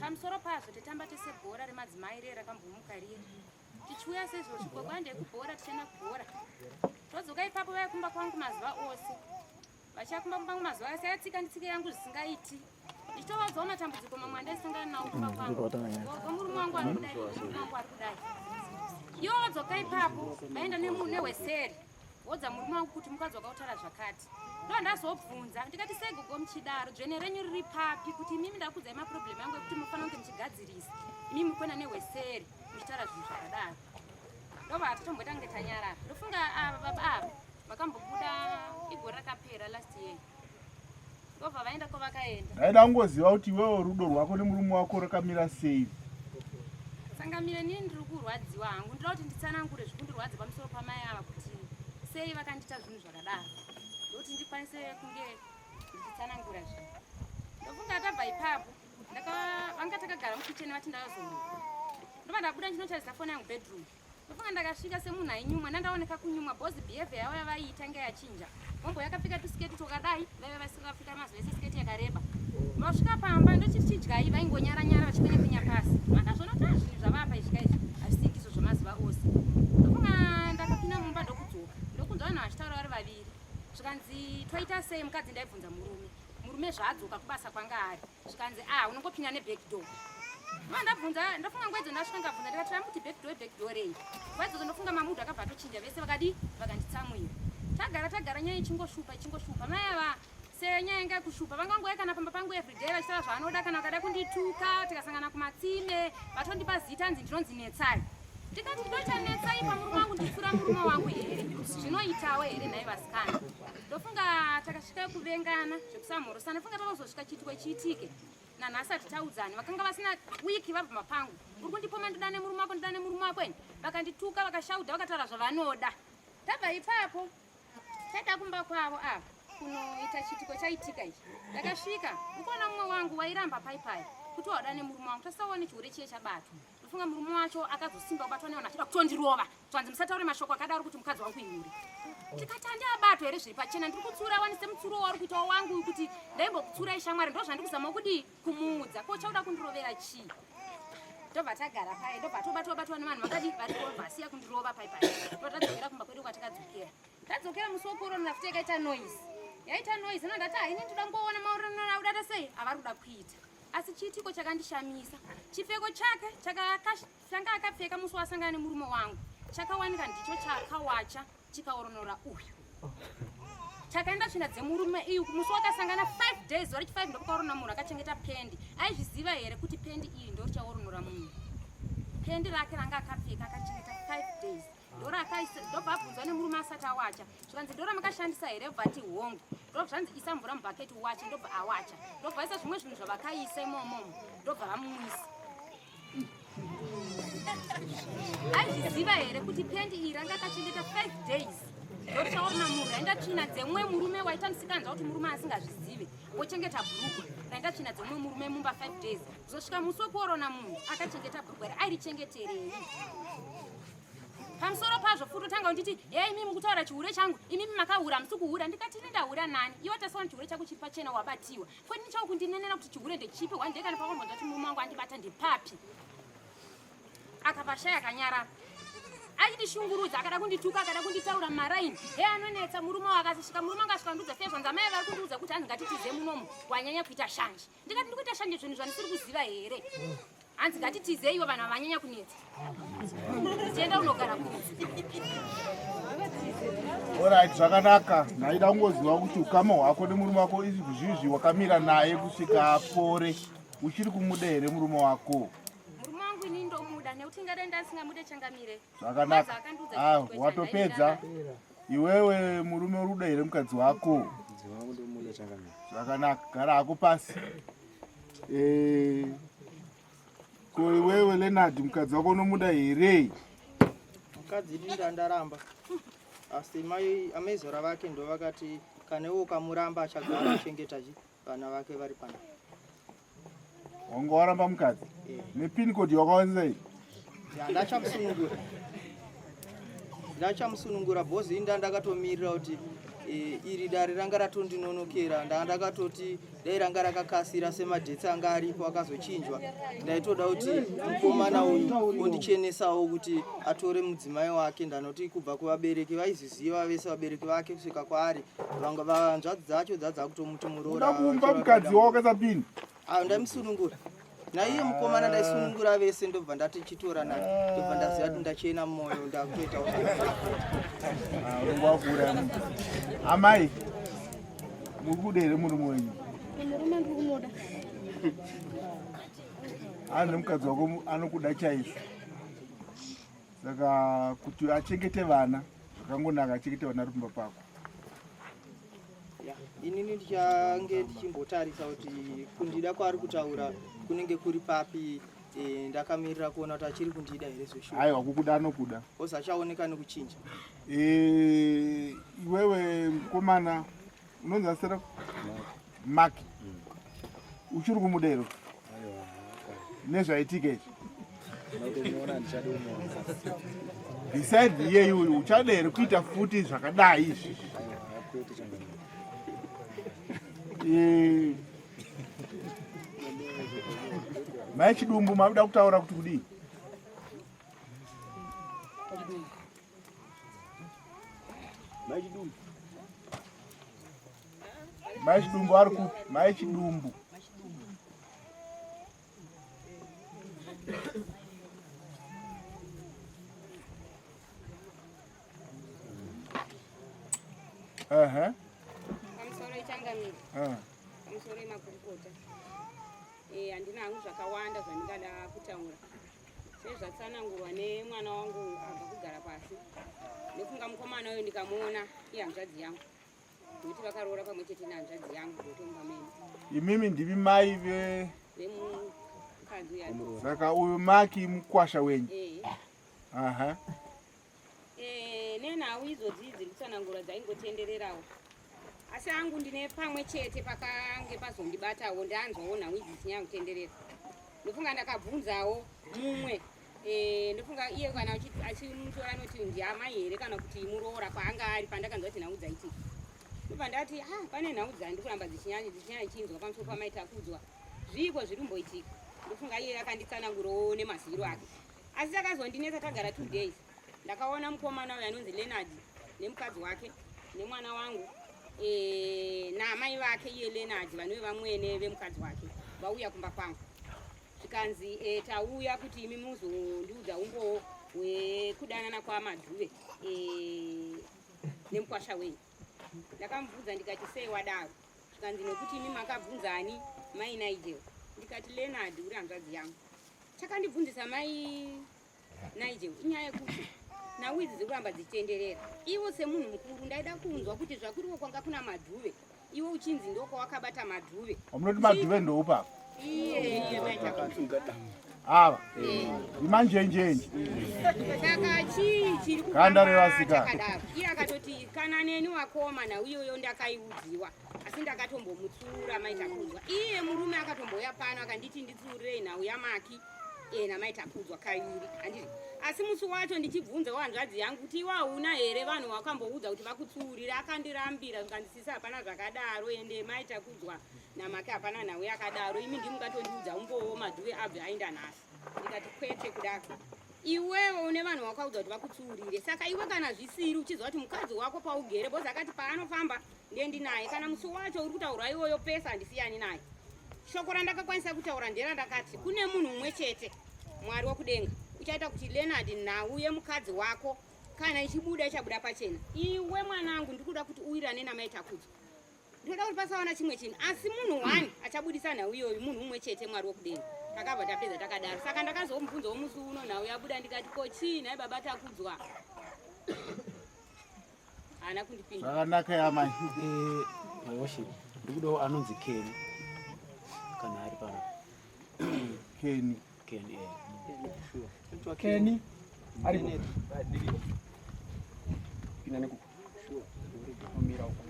Pamusoro pazvo tatamba tese bhora remadzimai riye rakambomuka riye. Tichiuya seizvozvi gogo handei kubhora tichienda kubhora. Todzoka ipapo vaya kumba kwangu mazuva ose. Vachiya kumba kwangu mazuva ose atsika nditsike yangu zvisingaiti. Ndichitovaudzawo matambudziko mamwe andaisangana nawo kumba kwangu. Gogo murume wangu ari kudai, murume wangu ari kudai. Ivo vadzoka ipapo vaenda nehweseri. Wodza murume wangu kuti mukadzi wakautaura zvakati. Ndo ndazobvunza ndikati sei gogo muchidaro dzvene renyu riri papi kuti imimi ndakudzai maproblem angu ekuti mufanira kunge muchigadzirisa imi muri kuenda nehweseri muchitaura zvinhu zvakadaro. Ndobva hatitomboita kunge tanyarara. Ndofunga ava baba ava vakambobuda igore rakapera last year. Ndobva vaenda kwavakaenda. Ndaida kungoziva kuti iwewe rudo rwako nemurume wako rakamira sei. Tsangamire nini ndiri kurwadziwa hangu. Ndinoda kuti nditsanangure zvikundirwadza pamusoro pamai ava kuti sei vakandiita zvinhu zvakadaro. Ndokuti ndikwanise kunge ndichitsanangura zvinhu. Ndofunga tabva ipapo vanga takagara mukicheni vati ndazorora. Ndobva ndabuda ndinotarisa foni yangu bedroom. Ndofunga ndakasvika semunhu ainyumwa ndandaoneka kunyumwa boss behavior yavo yavaiita inga yachinja. Mombo yakapfeka tusiketi twakadai vaive vasingapfeka mazuva ese siketi yakareba. Vasvika pamba ndochiti chidyai vaingonyara nyara vachikwenya kwenya pasi. Vakazviona kuti ah, zvinhu zvavapa izvi kaizvi hazvisi ndizvo zvemazuva ose. Ndofunga ndakapinda mumba ndokudzoka ndokunzwa vanhu vachitaura vari vaviri zvikanzi toita sei mukadzi ndaibvunza murume murume zvaadzoka kubasa kwanga ari zvikanzi ah unongopinda neback door ma ndabvunza ndofunga nguva idzo ndasvika ndikabvunza ndikati ramuti back door back door rei nguva idzodzo ndofunga mamudu akabva atochinja vese vakadii vakanditsamwira tagara tagara nyaya ichingoshupa ichingoshupa mai ava senyaya yanga yekushupa vangangouya kana pamba pangu everyday vachitaura zvaanoda kana vakada kundituka tikasangana kumatsime vatondipa zita nzi ndinonzi netsai ndikati ndoita netsai pamurume wangu nditsura murume wangu here zvinoitawo here nhai vasikana ndofunga takasvika kuvengana zvekusamhorosana ndofunga takazosvika chiitiko chiitike nanhasi hatitaudzani vakanga vasina wiki vabva mapangu uri kundipoma ndoda nemurume wako ndoda nemurume wako ini vakandituka vakashaudha vakataura zvavanoda tabva ipapo taida kumba kwavo ava kunoita chiitiko chaitika ichi ndakasvika ukuona mumwe wangu wairamba paipai kuti wauda nemurume wangu tasaone chihure chiye chabatwa ndofunga murume wacho akazosimba kubatwa nevanhu achida kutondirova zvanzi musataure mashoko akadaro kuti mukadzi wangu ihure tikati andi abatwa here zviri pachena ndiri kutsura wani semutsuro wauri kuitawo wangu kuti ndaimbokutsurai shamwari ndo zvandiri kuzama kudii kumuudza ko chauda kundirovera chii ndobva tagara paye ndobva tobatwa batwa nevanhu vakadii variko vasiya kundirova pai pai ndotadzokera kumba kwedu kwatakadzokera tadzokera musi wekorona futi yakaita noise yaita noise no ndati haini ndoda kungoona maoronora kudata sei avari kuda kuita asi chiitiko chakandishamisa chipfeko chake changa akapfeka musi wasangana nemurume wangu chakawanika ndicho chakawacha chikaoronora uyu chakaenda tsvina dzemurume iyu musi wakasangana 5 days zuva rechi 5 ndokukaorona munhu akachengeta pendi aizviziva here kuti pendi iyi ndorichaoronora munhu pendi rake ranga akapfeka akachengeta 5 days ndorakaisa ndobva abvunzwa nemurume asati awacha zvikanzi ndora makashandisa here bva ati hongu ndobva zvanzi isa mvura mubhaketi uwache ndobva awacha ndobva aisa zvimwe zvinhu zvavakaisa imomomo ndobva vamumwisa aizviziva here kuti pendi iyi ranga akachengeta 5 days ndochaona munhu raenda tsvina dzemumwe murume waita musikanzwa kuti murume asingazvizive wochengeta bhurugwa raenda tsvina dzemumwe murume mumba 5 days kuzosvika musi wekuorona munhu akachengeta bhurugwa ri airichengeterei pamusoro pazvo futi otanga kunditi ye imimi mukutaura chihure changu imimi makahura musi kuhura ndikati ini ndahura nani iwe tasaona chihure chako chiri pachena wabatiwa kwani chau kundinenera kuti chihure ndechipi one day kana pakombonza kuti murume wangu andibata ndepapi akapashaya akanyarara achindishungurudza akada kundituka akada kunditaura maraini he anonetsa murume wakasvika murume angasvika ndiudza sei zvanzi amai vari kundiudza kuti hanzi ngatitize munomu wanyanya kuita shanje ndikati ndikuita shanje zvinhu zvandisiri kuziva here hanzi ngatitizei ivo vanhu vavanyanya kunetsa tienda unogara kunze Alright, zvakanaka. Ndaida kungoziva kuti ukama hwako nemurume wako izvizvi wakamira naye kusvika apore. Uchiri kumuda here murume wako? Murume wangu ini ndomuda nekuti ingadai ndasingamude changamire. Zvakanaka. Ah, watopedza. Iwewe murume uri kuda here mukadzi wako? Mukadzi wangu ndomuda changamire. Zvakanaka. Gara hako pasi. Eh, ko iwewe Leonard mukadzi wako unomuda here? Mukadzi ini ndandaramba asi mai amezora vake ndovakati kana iwe ukamuramba achagara achengeta chi vana vake vari pano. Wanga waramba mukadzi Eh. nepin code yawakawanza iyi? Ya, ndachamusunungura ndachamusunungura bhozi inda ndakatomirira kuti eh, iri dare ranga ratondinonokera ndaa ndakatoti dai ranga rakakasira semadhetsi anga aripo akazochinjwa ndaitoda kuti mukomana uyu ondichenesawo kuti atore mudzimai wake ndanoti kubva kuvabereki vaiziziva vese vabereki vake kusvika kwaari vanga vanzvadzi dzacho dzadzakutomuti muroora Uda kumba mukadzi wawakaisa pin? Ayo ndaimusunungura naiye mukomana ndaisunungura vese ndobva ndati chitora naye ndobva ndaziva kuti ndachena mumwoyo ndakutoita Ah, unenge wakuuraya munhu. Amai, muri kuda here murume wenyu? Murume ndiri kumuda. Ane mukadzi wako anokuda chaizvo. Saka kuti achengete vana zvakangonaka achengete vana ari kumba pako. Ya, inini ndichange ndichimbotarisa kuti kundida kwaari kutaura kunenge kuri papi e, ndakamirira kuona kuti achiri kundida here zveshuwa. Aiwa, kukuda anokuda. Ozi achaoneka nekuchinja. E, iwewe mukomana unonzi asera Mark. Uchiri kumuda here? Nezvaitika izvi. Beside iyeyi uyu uchada here kuita futi zvakadai izvi? Eh, Mai Chidumbu makuda kutaura kuti kudii? Mai Chidumbu. Mai Chidumbu ari kupi? Mai Chidumbu. Aha. Pamusoro ichangamire. Ah. Pamusoro emakurukota. Eh, handina hangu zvakawanda zvandingada kutaura. Sezvatsanangurwa nemwana wangu abva kugara pasi. Nekufunga mukomana uyu ndikamuona ihanzvadzi yangu. Nokuti vakaroora pamwe chete nehanzvadzi yangu ndotomba mene. Imimi ndimi mai ve Vemukadzi uya. Saka uyu Maki mukwasha wenyu. Eh. Aha. Eh, nenhau idzodzi dziri kutsanangura dzaingotendererawo asi angu ndine pamwe chete pakange pazondibatawo ndanzwawo nhau idzi dzichinyanya kutenderera ndofunga ndakabvunzawo mumwe eh, ndofunga iye kana achimutora anoti ndiamai here kana kuti muroora kwaanga ari pandakanzwa kuti nhau dzaitika ndobva ndati ah, pane nhau dzandi kuramba dzichinyanya dzichinyanya chinzwa pamusoro pamai Takudzwa zviiko zviri kumboitika ndofunga iye akanditsanangurawo nemaziviro ake asi takazondinetsa tagara 2 days ndakaona mukomana uyo anonzi Leonard nemukadzi wake nemwana wangu e, naamai vake iye Leonard vanove vamwene vemukadzi wake vauya kumba kwangu zvikanzi e, tauya kuti imi muzondiudza umbowo hwekudanana kwaMadhuve e, nemukwasha wenyu ndakamubvunza ndikati sei wadaro zvikanzi nokuti imi makabvunzani mai Nigel ndikati Leonard uri hanzvadzi yangu chakandibvunzisa mai Nigel inyaya yekuti nhau idzi dziri kuramba dzichitenderera ivo semunhu mukuru ndaida kunzwa kuti zvakuriwo kwanga kuna Madhuve iwe uchinzi ndokwawakabata Madhuve Wamunoti Madhuve ndoupa iye iye maita ava imanjenjenje saka chii chiri Ganda kufamba revasikana. chakadaro iye akatoti kana neni wakoma nhau iyoyo ndakaiudziwa asi ndakatombomutsiura maita kunzwa iye murume akatombouya pano akanditi nditsiurirei nhau yaMaki e namai Takudzwa kaviri handiti asi musi wacho ndichibvunza hanzvadzi yangu kuti iwe hauna here vanhu vakamboudza kuti vakutsiurire akandirambira zvikandisisa hapana zvakadaro ende mai Takudzwa namake hapana nhau yakadaro imi ndimungatondiudza umbowo Madhuve abve aenda nhasi ndikati kwete kudaro iwewe une vanhu vakaudza kuti vakutsiurire saka iwe kana zvisiri uchiziva kuti mukadzi wako paugere bhozi akati paanofamba ndendinaye kana musi wacho uri kutaurwa iwoyo pesa handisiyani naye shoko randakakwanisa kutaura nderandakati kune munhu mumwe chete Mwari wokudenga uchaita kuti Leonard nhau yemukadzi wako kana ichibuda ichabuda pachena iwe mwanangu ndikuda kuti uwirane namai Takudzwa ndinoda kuti pasawana chimwe chinhu asi munhu one achabudisa nhau iyoyo munhu umwe chete Mwari wokudenga takabva tapedza takadaro saka ndakazomubvunzawo musi uno nhau yabuda ndikati ko chii nhai baba Takudzwa haana kundipindura zvakanaka yamai Eh, my worship ndikudawo anonzi Ken kana ari pano Keni Ken eh. Kenny. Aripo. Pinda nekuko. Omira uko.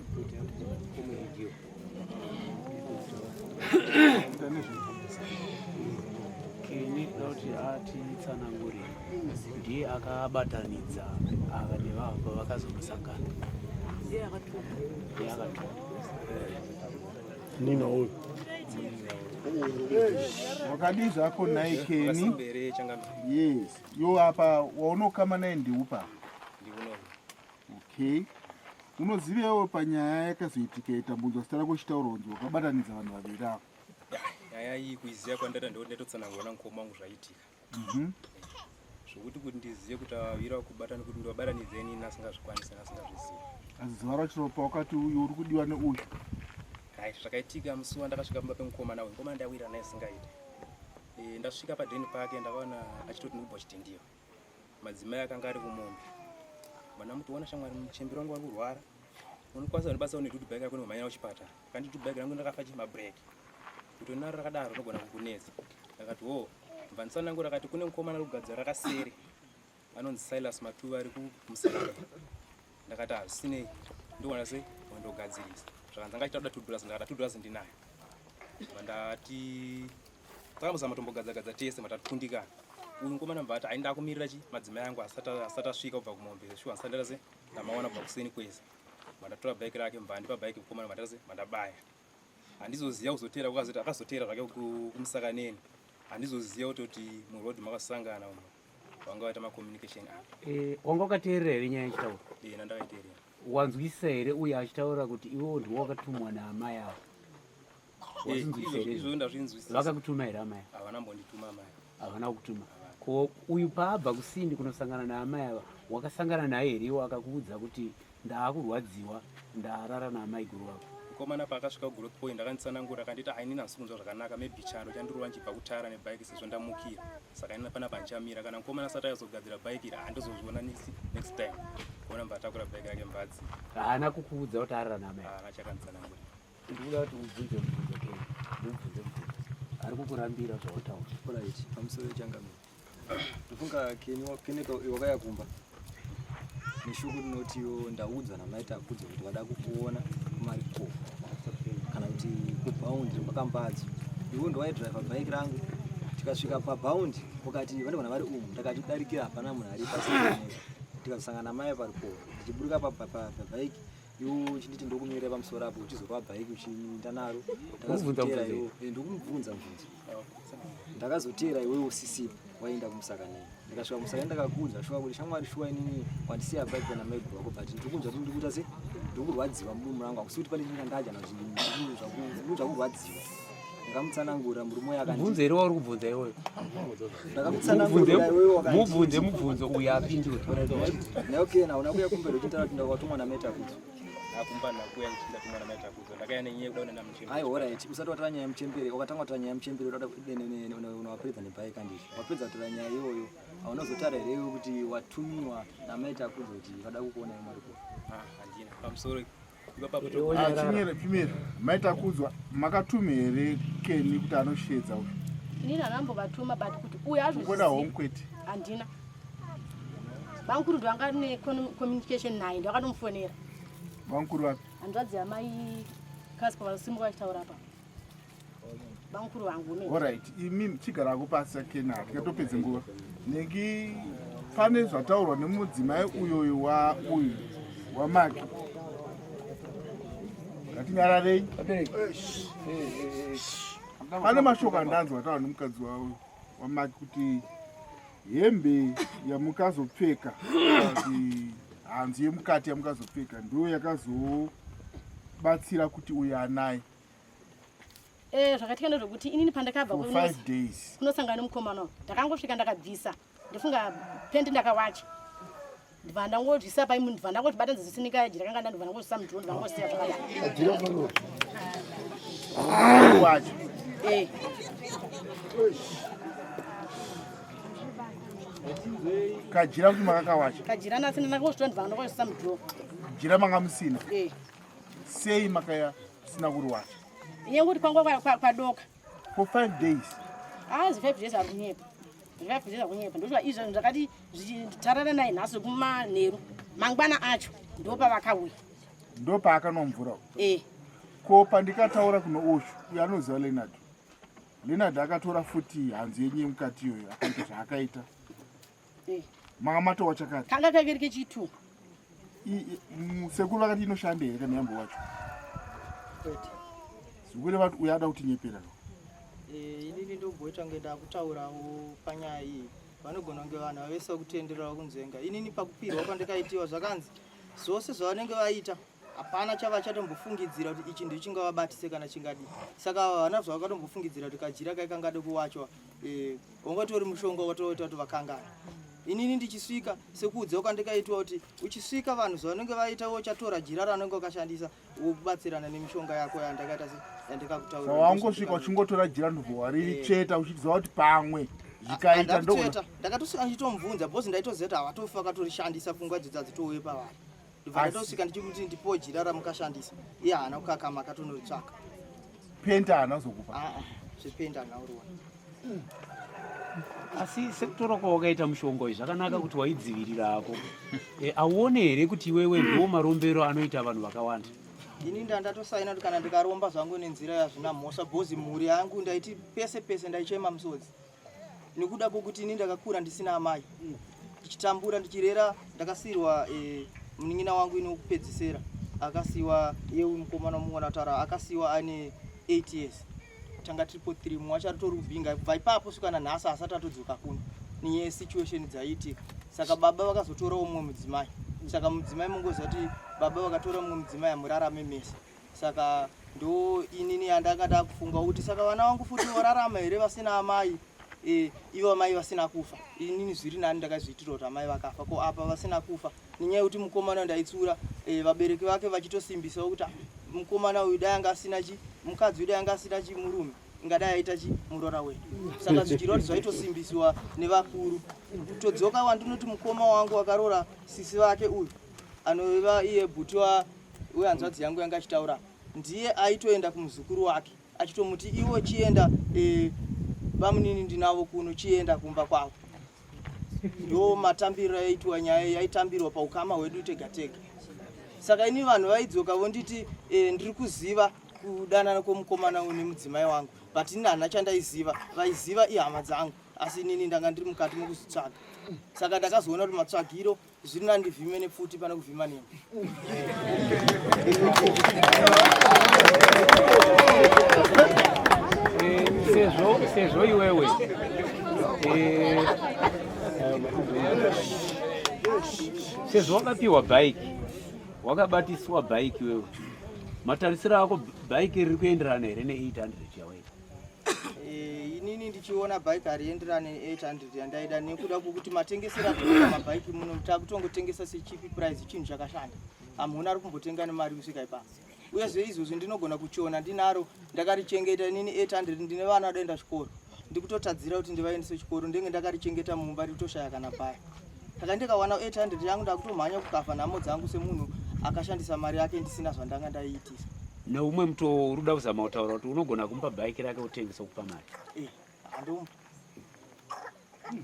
Keni kuti atitsanangure ndiye akabatanidza ava nevava pavakazosangana. Ndiye akatuma. Nina uyu. Wakadii zvako nhai Keni? Yes. Yo apa waunokama naye ndiupa. Okay. Unozivewo panyaya yakazoitika itambunzwa zita rako uchitaura kunzi wakabatanidza vanhu vaviri ava. Nyaya iyi kuiziva kwandaita ndoo ndaitotsanangura namukoma wangu zvaitika. Mhm. Zvokuti kuti ndizive kuti avaviri vakubatana kuti ndivabatanidze inini asingazvikwanisi asingazvizivi. Asi zuva racho pawakati uyu uri kudiwa neuyu. Right, zvakaitika musi wandakasvika pamba pemukomana uyu, mukomana ndawira naye singaite. E, ndasvika padheni pake ndakaona achitoti ndikubva chitendiwa. Madzimai akanga ari kumombe. Vana muti shamwari muchembere wangu vari kurwara. Unokwanisa kundibatsira une duty bike rako nekumhanyira kuchipatara. Kandi duty bike rangu ndakafa chi mabreak. Kuti naro rakadaro rinogona kukunetsa. Ndakati wo, mva rakati kune mukomana ari kugadzira rakasere. Anonzi Silas Matuva ari kumusaka. Ndakati hazvisinei ndoona sei wandogadzirisa. Zvakanzi anga achida kuda $2 ndakati $2 ndinayo. Ndati takambozama tombogadzagadza tese matatokundikana. Uyu mukomana mbva ati ainda akumirira chi madzimai angu asati asvika kubva kumombe shuwa ndisati se ndamawana kubva kuseni kwese. Mandatora bhaiki rake mbva andipa bhaiki mukomana mandase mandabaya. Handizoziva kuzoteera kwakazoti akazoteera zvake kumusakaneni. Handizoziva kutoti muroad makasangana umu. Vanga vaita macommunication apa. Eh, wanga wakateerera here nyaya ichitaura? Eh, ndakaiteerera. Wanzwisisa here uye achitaura kuti iwewo ndiwe wakatumwa naamai ava? Wazvinzwisisa here? Izvo ndazvinzwisisa. Vakakutuma here amai? Havana mbondituma amai. Havana kukutuma. Ko uyu paabva kusindi kunosangana naamai ava, wakasangana naye here iwo akakuudza kuti ndaakurwadziwa ndarara naamai guru vako? Mukomana paakasvika kugrowth point akanditsanangura akanditi ah, inini handisi kunzwa zvakanaka maybe chando chandirova ndichibva kutara nebhaiki sezvo ndamukira saka inini panapa handichamira kana mukomana asati ayazogadzira bhaiki iri handizozviona next time kuona mbva atakura bhaiki rake mbadzi. Haana kukuudza kuti arara naamai? Haana chakanditsanangura. Ndikuda kuti ubvunze mubvunzo Ken, ndikubvunze mubvunzo. Ari kukurambira zvawataura. Alright, pamusoro changamire. Ndofunga Keni Keni wakaya kumba. Neshuku rinoti yo ndaudzwa namai Takudzwa kuti vada kukuona kumariko kana kuti kubhaundi kwakambadzo. Iwe ndowaidhiraivha bhaiki rangu tikasvika pabhaundi wakati vanogona vari umu ndakati darikira hapana munhu ari pasi tikazosangana namai pariko ndichiburuka pabhaiki iwe uchinditi ndokumirira pamusoro apo uchizorova bhaiki uchiinda naro ndakazoteera iwe ndokumubvunza mubvunzo ndakazoteera iwewe usisipo waenda kumusaka nei ndikasvika kumusaka ndakakuudza shuwa kuti shamwari shuwa inini wandisiya bhaiki pana maiguru wako but ndirikunzwa kuti ndikuita se ndirikurwadziwa mudumbu rangu hakusi kuti pane chinhu chandadya na zvakurwadziwa ndakamutsanangura murume uyo akandi Mubvunzo here wauri kubvunza iwewe? Ndakamutsanangurira iwewe wakandi Mubvunze mubvunzo uyo apindure. Okay, na unakuya kumberi uchitaura kuti ndakatumwa namai Takudzwa. Akumba ndakuya ndatumwa namai Takudzwa. Ndakaya nenyaya kuda kuenda muchembere. Ai, alright. Usati watora nyaya yemuchembere, wakatanga watora nyaya yemuchembere unoda unowapedza nebhaiki handizvo. Wapedza kutora nyaya iyoyo, haunozotaura here iwe kuti watumiwa namai Takudzwa kuti vada kukuona iwe Mariko? Ah, handina. Pamusoro Chinyere, chimere. Mai Takudzwa, makatuma here Keni kuti anoshedza uyu? Inini handambovatuma but kuti uyu azvozviziva. Ukuda home kwete? Handina. Bamukuru ndovanga ne communication naye ndovakatomufonera. Bamukuru vapi? Hanzvadzi yamai Kaspa vasimuka vachitaura apa. Bamukuru vangu ne. Alright, imi chigarako pasi Keni hatingatopedze nguva. Nengi pane zvataurwa nemudzimai uyoyo wa uyu waMaki. Ngatinyararei. Pane mashoko andanzwa ataurwa nemukadzi waMaki kuti hembe yamukazopfeka kuti hanzu yemukati yamukazopfeka ndiyo yakazobatsira kuti uyu anaye. Zvakaitika ndezvekuti inini pandakabva For 5 days. kunosangana nemukomana uyu, ndakangosvika ndakabvisa ndifunga pendi ndakawacha ndibva ndangozvisa pai ndibva ndangozvibatanidza zvisinika jira kanga ndandibva ndangozvisa mudhuro ndibva ndangozvisiya zvakadaro. Wacha. Kajira kuti makakawacha. Kajira nasi ndangozvitora ndibva ndangozvisa mudhuro. Jira manga musina. Sei makaya sina kuriwacha? Inyaya kuti kwanga kwadoka. For 5 days. Hazi 5 days ari kunyepa. Zvakafizira kunyepa. Ndosva izvo zvakati zvichitarana naye nhasi kumanheru. Mangwana acho ndopavakauya. Ndopaakanwa mvura. Eh. Ko pandikataura kuno Osho uyo anoziva Leonard. Leonard akatora futi hanzu yenyu yemukati iyoyo akaita zvaakaita. Eh. Manga matowa chakati. Kanga kaviri kechitu. Sekuru vakati inoshanda here kana yambo wacho? Kwete. Sekuru vati uyo ada kutinyepera. Eh, inini ndomboita kunge ndakutaurawo panyaya iyi. Vanogona kunge vanhu vavesa kutenderera kunzvenga. Inini pakupirwa kwandikaitiwa zvakanzi zvose zvavanenge vaita hapana chavachatombofungidzira kuti ichi ndicho chingavabatise kana chingadii. Saka havana zvavakatombofungidzira kuti kajira kai kangade kuwachwa eh, wangatori mushonga watoita kuti vakangana. Inini ndichisvika sekuudza kwandikaitwa kuti uchisvika vanhu zvavanenge vaita uchatora jira ravanenge vakashandisa wobatsirana nemishonga yako yandakaita se yandikakutaurira. Wangosvika uchingotora jira ndobva waritsveta eh. uchiziva kuti pamwe zvikaita ndokutsveta. Ndakatosvika ndichitomubvunza because ndaitoziva kuti havatofi vakatorishandisa pfungwa idzodzo hadzitouye pavari. Ndobva ndatosvika ndichikuti ndipowo jira ramukashandisa iye haana kukakama akatonoritsvaka. Penda haana kuzokupa? Ah, ah, zvependa haana kuriona. Asi sekutora kwawakaita mushonga uyu zvakanaka kuti waidzivirira hako. E, auone here kuti iwewe ndiwo marombero anoita vanhu vakawanda? Ini ndandatosaina kuti kana ndikaromba zvangu nenzira yazvina mhosva bhozi mhuri yangu ndaiti pese pese ndaichema musodzi nekuda kwokuti ini ndakakura ndisina amai ndichitambura ndichirera ndakasiirwa e, munin'ina wangu ini wekupedzisera akasiiwa iye mukomana mumwe ataura akasiiwa ane 8 years tanga tiripo 3 mumwe wacho aritori kubinga kubva ipapo svika nanhasi asati atodzoka kuno nenyaya yesituation dzaiitika saka baba vakazotorawo mumwe mudzimai saka mudzimai mungoziva kuti baba vakatora mumwe mudzimai hamurarame mese saka ndo inini yandanga ndakufunga kuti saka vana vangu futi vorarama here vasina amai e, ivo amai vasina kufa inini zviri nani ndakazviitira kuti amai vakafa ko apa vasina kufa nenyaya yekuti mukomana ndaitsiura e, vabereki vake vachitosimbisawo kuti ah, mukomana uyu dai anga asina chi mukadzi uyu dai anga asina chi murume ingadai aita chi muroora wedu saka zvichireva kuti zvaitosimbisiwa nevakuru todzoka wandinoti mukoma wangu akaroora sisi vake uyu anova iye bhuti wehanzvadzi yangu yanga achitaura ndiye aitoenda kumuzukuru wake achitomuti iwo chienda e, bamunini ndinavo kuno chienda kumba kwavo ndo matambiro yaitwa nyaya yaitambirwa paukama hwedu tega tega saka ini vanhu vaidzoka vonditi e, ndiri kuziva kudanana kwomukomana uyu nemudzimai wangu but ini handina chandaiziva vaiziva ihama dzangu asi inini ndanga ndiri mukati mokuzvitsvaga saka ndakazoona kuti matsvagiro Zviri nani ndivhime nepfuti pane kuvhima nemi. Eh, sezvo sezvo iwewe eh, sezvo wakapiwa bhaiki wakabatiswa bhaiki iwewe matarisiro ako bhaiki riri kuenderana here ne800 yawaita Eh, inini ndichiona bhaiki harienderane ne800 yandaida nekuda kwokuti matengesero atinoita mabhaiki muno takutongotengesa sechipi price chinhu chakashanda hamuna ari kumbotenga nemari kusvika ipapo uyezve izvozvi ndinogona kuchiona ndinaro ndakarichengeta inini 800 ndine vana vadoenda chikoro ndikutotadzira kuti ndivaendese chikoro ndenge ndakarichengeta mumba rikutoshaya kana paya saka ndikawana 800 yangu ndakutomhanya kukafa nhamo dzangu semunhu akashandisa mari yake ndisina zvandanga ndaiitisa neumwe mutoo uri kuda kuzama kutaura kuti unogona kumupa bhaiki rake utengese kupa mari eh, handomupa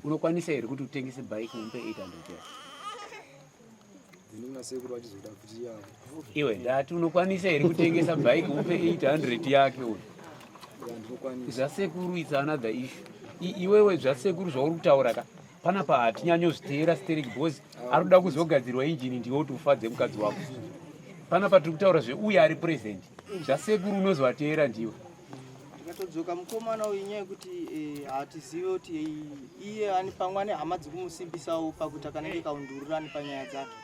unokwanisa here kuti utengese bhaiki umupe 800 yake iwe ndati unokwanisa here kutengesa bhaiki umupe 800 yake uyu zvasekuru its another issue iwewe zvasekuru zvauri kutaura ka panapa hatinyanyozviteera sterek because ari kuda kuzogadzirwa injini ndiwe kuti ufadze mukadzi wako panapa tiri kutaura zveuye ari present zvasekuru unozovateera ndiwe ndikatodzoka mukomana uyu nyaya yekuti eh, hatizive kuti iye ani pamwe ane hama dzikumusimbisawo pakuti akanenge kaundururani panyaya dzake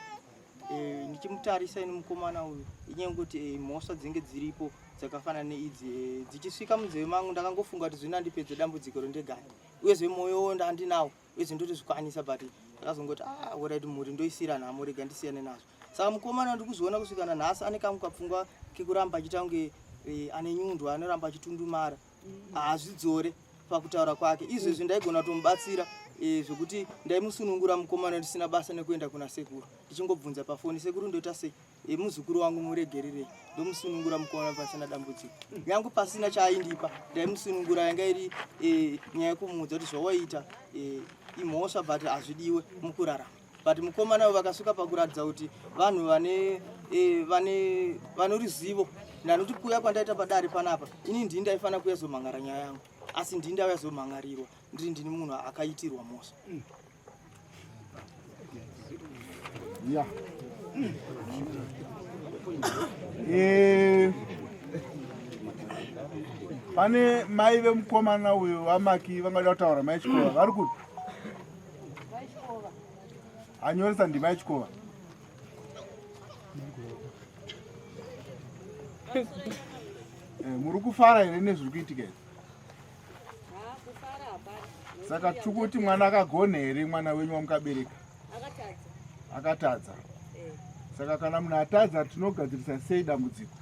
eh, ndichimutarisa ini mukomana uyu inyaya yekuti eh, mhosva dzinenge dziripo dzakafanana neidzi dzichisvika munzeve mangu ndakangofunga kuti zvinandipedze dambudziko rondegani uyezve moyo ndandinawo uyezve ndotozvikwanisa but ndakazongoti ah orit mhuri ndoisira nhamo rega ndisiyane nazvo saka mukomana ndiri kuzoona kusvika nanhasi ane kamwe kapfungwa kekuramba achiita kunge eh, ane nyundo anoramba achitundumara haazvidzore pakutaura kwake izvezvi ndaigona kutomubatsira e, zvekuti ndaimusunungura mukomana ndisina basa nekuenda kuna sekuru ndichingobvunza pafoni sekuru ndoita sei e, muzukuru wangu muregererei ndomusunungura mukomana pasina dambudziko nyange pasina chaaindipa ndaimusunungura yanga iri e, nyaya yekumuudza kuti zvawaita e, imhosva but hazvidiwe mukurarama but mukomana uyu vakasvika pakuratidza kuti vanhu vane e, vane vane ruzivo ndanoti kuuya kwandaita padare panapa ini ndini ndaifanira kuuya zomhangara nyaya yangu asi ndini ndauya zomhangarirwa ndiri ndini munhu akaitirwa mhosva ya eh, pane mai vemukomana uyo vamaki vangada kutaura mai chikova vari kupi anyoresa ndimai chikova eh, muri kufara here nezviri kuitika izvi saka tiri kuti mwana akagona here mwana wenyu wamukabereka akatadza eh. saka kana munhu atadza tinogadzirisa sei dambudziko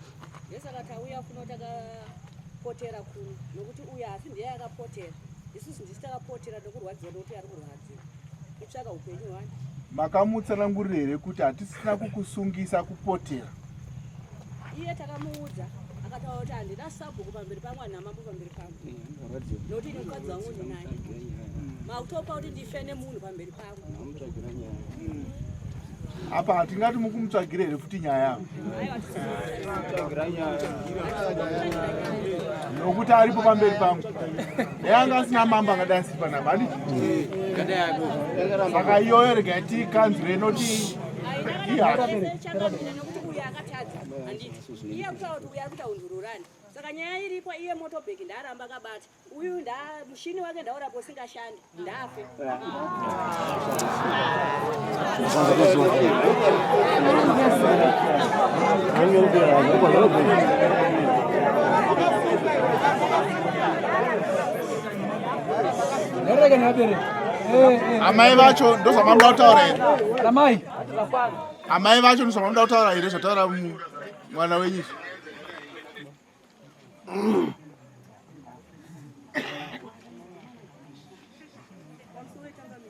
saka tauya kuno takapotera kuno nokuti uyo asi ndiye akapotera isusu ndisi takapotera nokurwadziwa nokuti ari kurwadziwa kutsvaka upenyu hwani makamutsanangurira here kuti hatisina kukusungisa kupotera iye takamuudza akataura kuti handina sabhuku pamberi pangu handina mambo pamberi pangu nokuti ini mukadzi wangu ndinaye makutopa kuti ndife nemunhu pamberi pangu apa hatingati mukumutsvagira here futi nyaya nokuti aripo pamberi pangu dai anga asina mambo angadai asiri panapa handiti saka iyoyo regai tikanzure noti saka nyaya iripo iye motobheki ndaaramba akabata uyu nda mushini wake ndaurapo usingashandi ndafe Amai vacho ndozvamamuda kutaura here? Amai. Amai vacho ndozvamamuda kutaura here zvataura mwana wenyu izvi?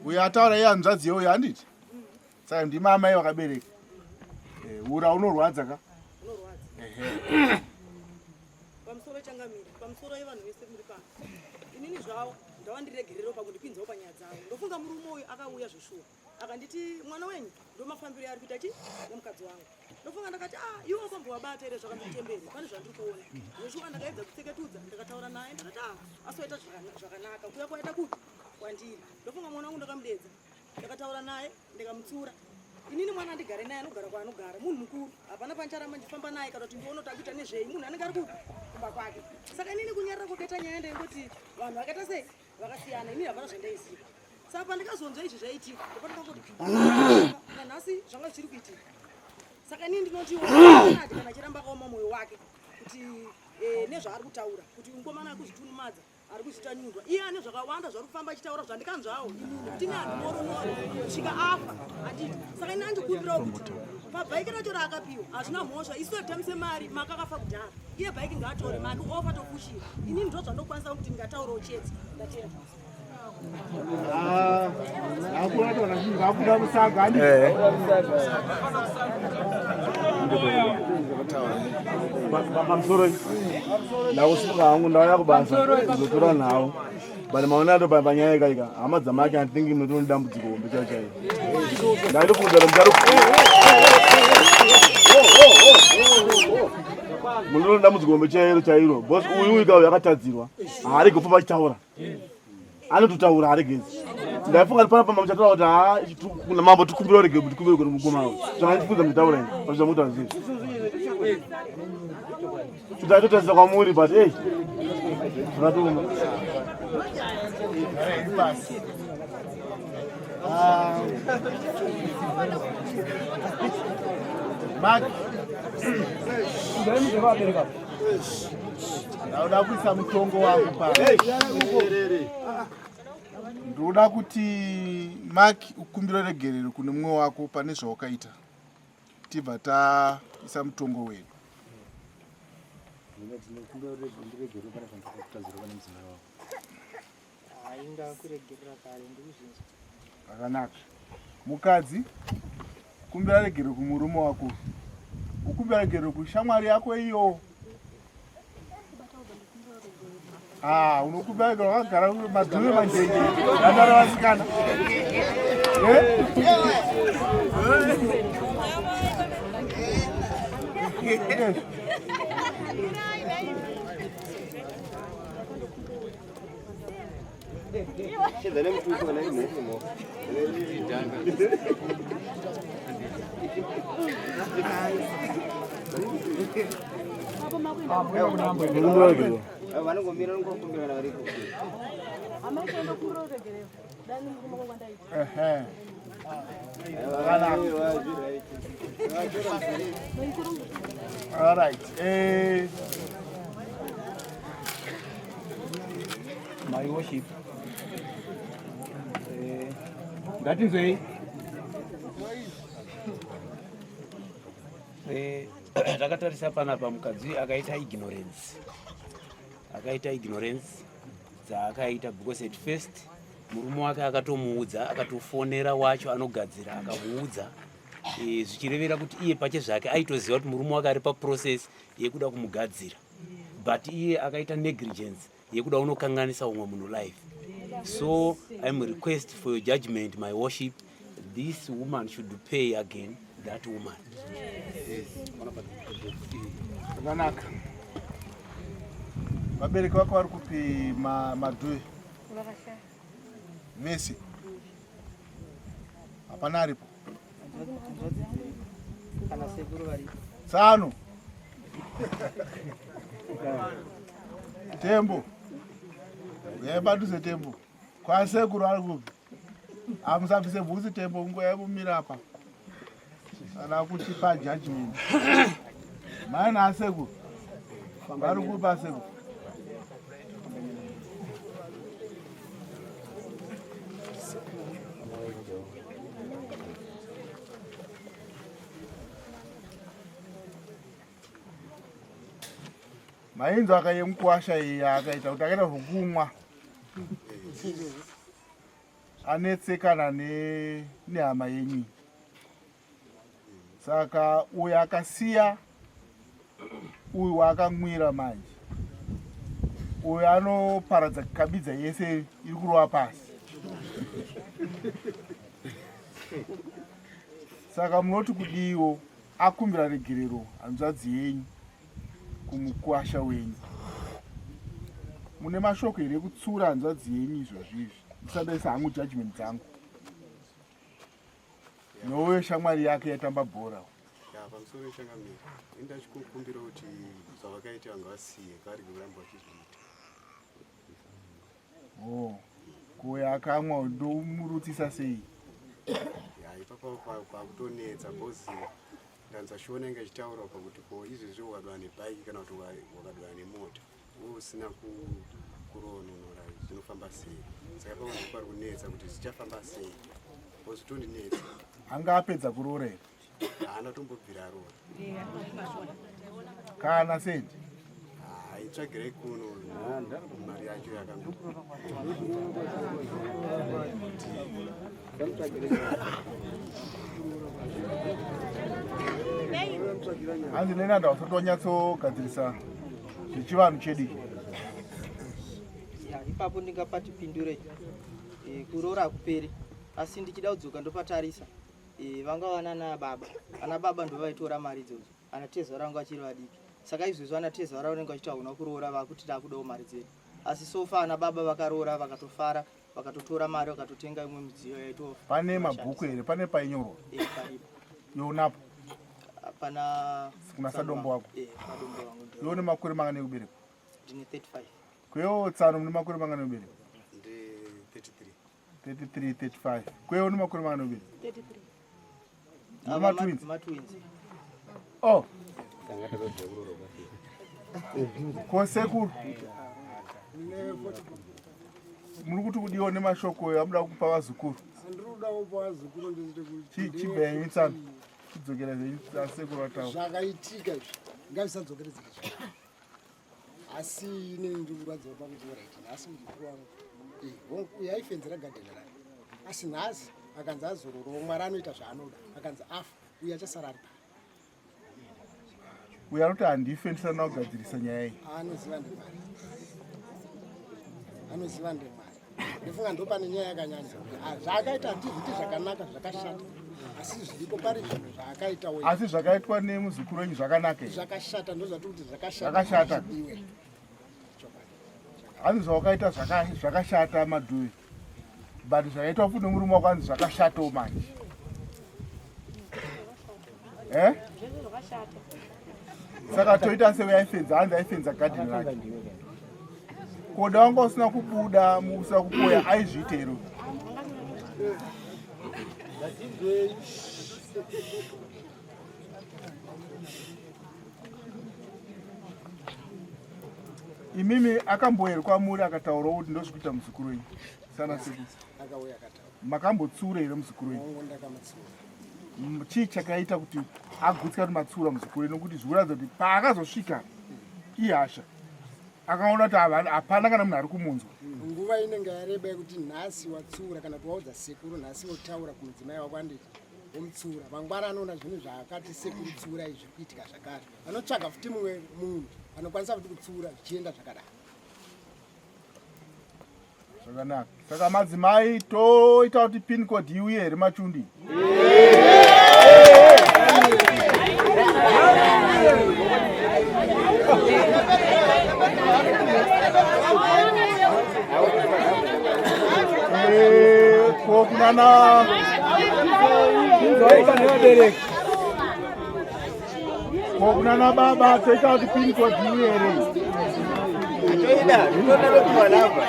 Uyo ataura iye hanzvadzi yeuyo handiti? Saka ndimi amai vakabereka. Eh, ura unorwadza ka? Ehe. Pamusoro changamire, pamusoro yevanhu vese muri pano. Inini zvavo ndawandiregerero pakundipinzawo panyaya dzavo. Ndofunga murume uyu akauya zveshuwa. Akanditi mwana wenyu ndomafambiro yaari kuita chi nemukadzi wangu. Ndofunga ndakati ah iwe wakambowabata here zvakanditembere pane zvandiri kuona. Zveshuwa ndakaedza kutseketudza ndakataura naye ndakati ah asi waita zvakanaka kuya kwaita kupi kwandiri. Ndofunga mwana wangu ndakamudedza. Ndakataura naye ndikamutsiura inini mwana andigare naye anogara kwaanogara munhu mukuru hapana panicharamba ndichifamba naye kana kuti ndione kuti akuita nezvei munhu anenge ari kupi kumba kwake saka inini kunyarira kwakaita nyaya ndaingoti vanhu vakaita sei vakasiyana inini hapana zvandaiziva saka pandikazonzwa izvi zvaitika ndopandikangoti nanhasi zvanga zvichiri kuitika saka inini ndinoti ati kana achiramba akaoma mwoyo wake kuti eh, nezvaari kutaura kuti mukomana akuzvitunumadza ari kuzviita nyundwa iye ane zvakawanda zvari kufamba achitaura zvandikanzwawo inini kuti ini handimoronore kusvika afa handiti saka ini andikumbirawo kuti pabhaiki racho raakapiwa hazvina mhosva isu tatambise mari maka akafa kudhara iye bhaiki ngaatore maki ofa tofushira inini ndo zvandokwanisa kuti ndingataurawo chete ndatenda Akuda musaga andi. Pamusoro ndakusimuka hangu ndauya kubasa kuzotora nhau but maona ato panyaya ikaika hama dzamake andithingi munotori dambudziko hombe chaiyo chaiyo ndaitofunza kuti muchari munotori dambudziko hombe chairo chairo bcause uyu uyu kauyu akatadzirwa haarege kufamba achitaura anototaura haregezi ndaifunga kuti panapa muchataura kuti haa kuna mambo tikumbira urege tikumbire kuti mukoma avo zvakandifunza muchitaura ini pazvamutaura zvii kuti aitotarisira kwamuri but ei zvakatooma Mark. Ndauda kuisa mutongo wangu pa. Ndoda kuti Mark ukumbire regerero kune mumwe wako pane zvawakaita. Tibva taisa mutongo wedu. Ainda kuregerera kare ndikuzvinzwa. Zvakanaka. Mukadzi, kumbira regero kumurume wako. Ukumbira regero kushamwari yako iyo. Ah, unokumbira regero wakagara madhuve manjenje. Dandara vasikana. Eh? Yes. Ehe. All right. Eh, My worship. Eh, ngatinzwei. Eh, takatarisa panapa mukadzi akaita ignorance. Akaita ignorance dzaakaita because at first murume wake akatomuudza akatofonera wacho anogadzira akamuudza e, zvichirevera kuti iye pache zvake aitoziva kuti murume wake ari paprocess yekuda kumugadzira but iye akaita negligence yekuda unokanganisa umwe munhu life so im request for your judgment my worship this woman should pay again that woman. Zvakanaka. Vabereki vako vari kupi madhuve? Vese. Hapana aripo. Kana sekuru varipo. Tsano. Tembo. Uyai padhuze tembo. Kwasekuru ari kupi? Hamusabvise bhutsu tembo nguva yekumira apa. Kana kutipa judgment. Mai nasekuru. Vari kupi asekuru? Mainzwa akayemukwasha iyi akaita kuti akaita zvokumwa. Anetsekana nehama yenyu. Saka uyu akasiya uyu waakamwira manje. Uyu anoparadza kabidza yese iri kurova pasi. Saka munoti kudiwo akumbira regerero hanzvadzi yenyu kumukwasha wenyu. Mune mashoko here ekutsura hanzvadzi yenyu izvozvi izvi? Ndisadaisa hangu judgment dzangu. Nouyo shamwari yake yatamba bhora. Ya pamusoro yechangamire. Ini ndachikukumbira kuti zvavakaita vangavasiye varege kuramba vachizviita. Oh. Ko yakamwa ndomurutsisa sei? Ya ipapo kwakutonetsa because ndanzwa Shona inga ichitaura pakuti ko izvezvi wakadwa nebhaiki kana kuti wakadwa nemota uwe usina kuroononora zvinofamba sei saka ipapo ndipo pari kunetsa kuti zvichafamba sei because tondinetsa. Anga apedza kuroora here? Haana tombobvira aroora. Kana sendi? Haitsvagirei kuno mari yacho yakango. Hanzi Leonard usati wanyatsogadzirisa zvechivanhu chedu ichi. Ya, ipapo ndingapati pindure e, kuroora hakuperi asi ndichida kudzoka ndopatarisa e, vanga vana na baba ana baba ndovaitora mari idzodzo ana tezvara vanga vachiri vadiki saka izvezvi ana tezvara vanenge vachiti hauna kuroora vakuti takudawo mari dzedu asi sofa ana baba vakaroora vakatofara vakatotora mari vakatotenga imwe midziyo yaitofa. Pane mabhuku here? Pane painyorwa? Eh, paripo. Yonapo? Pana kuna sadombo wako. Eh, sadombo wangu. Iwe une makore mangani ekuberekwa? Ndine 35. Kwewo tsano mune makore mangani ekuberekwa? Ndi 33. 33, 35. Kwewo une makore mangani ekuberekwa? 33. Muri matwins? Matwins. Oh. Ko sekuru? Muri kuti kudiwa nemashoko amuda kupa vazukuru? Andinoda kupa vazukuru ndezvekuti Chibva henyu tsano. Chidzokera henyu sekuru vataura. Zvakaitika izvi ngazvisadzokeredzeke. Asi inini ndiri kurwadziwa pakuti right nhasi muzukuru wangu. Eh, uyo aifenzera gadheni rake asi nhasi akanzi azororowo mwari anoita zvaanoda akanzi afa uyo achasara ari pari uyo anoti handife ndisana kugadzirisa nyaya iyi anoziva ndemwari anoziva ndemwari ndofunga ndopane nyaya yakanyanya ah, zvaakaita hatizviti zvakanaka zvakashata asi zviripo pari zvinhu zvaakaita asi zvakaitwa nemuzukuru wenyu zvakanaka zvakashata ndozvati kuti zvakashata hanzi zvawakaita zvakashata madhuve but zvakaitwa futi nemurume wako hanzi zvakashatawo manje eh? saka toita seuya aifenza hanzi aifenza gadheni rake koda wanga usina kubuda usina kupoya aizviita here imimi akamboyeri kwamuri akataurawo kuti ndozvikuita muzukuru wenyu sana sekuru makambotsiura here muzukuru wenyu chii chakaita kuti agutya kuti matsiura muzukuru wenyu nokuti zvikuratidza kuti paakazosvika ihasha akaona kuti hapana kana munhu ari kumunzwa nguva inenge yareba yekuti nhasi watsiura kana kuti waudza sekuru nhasi wotaura kumudzimai wako anditi womutsiura mangwana anoona zvinhu zvaakati sekuru tsiurai zviri kuitika zvakare anotsvaga futi mumwe munhu anokwanisa futi kutsiura zvichienda zvakadaro zvakanaka saka madzimai toita kuti pin code iuye here machundi Eh, ko kunana ko kunana baba toita kuti pin code iuye here Toida, toda kupiwa namba.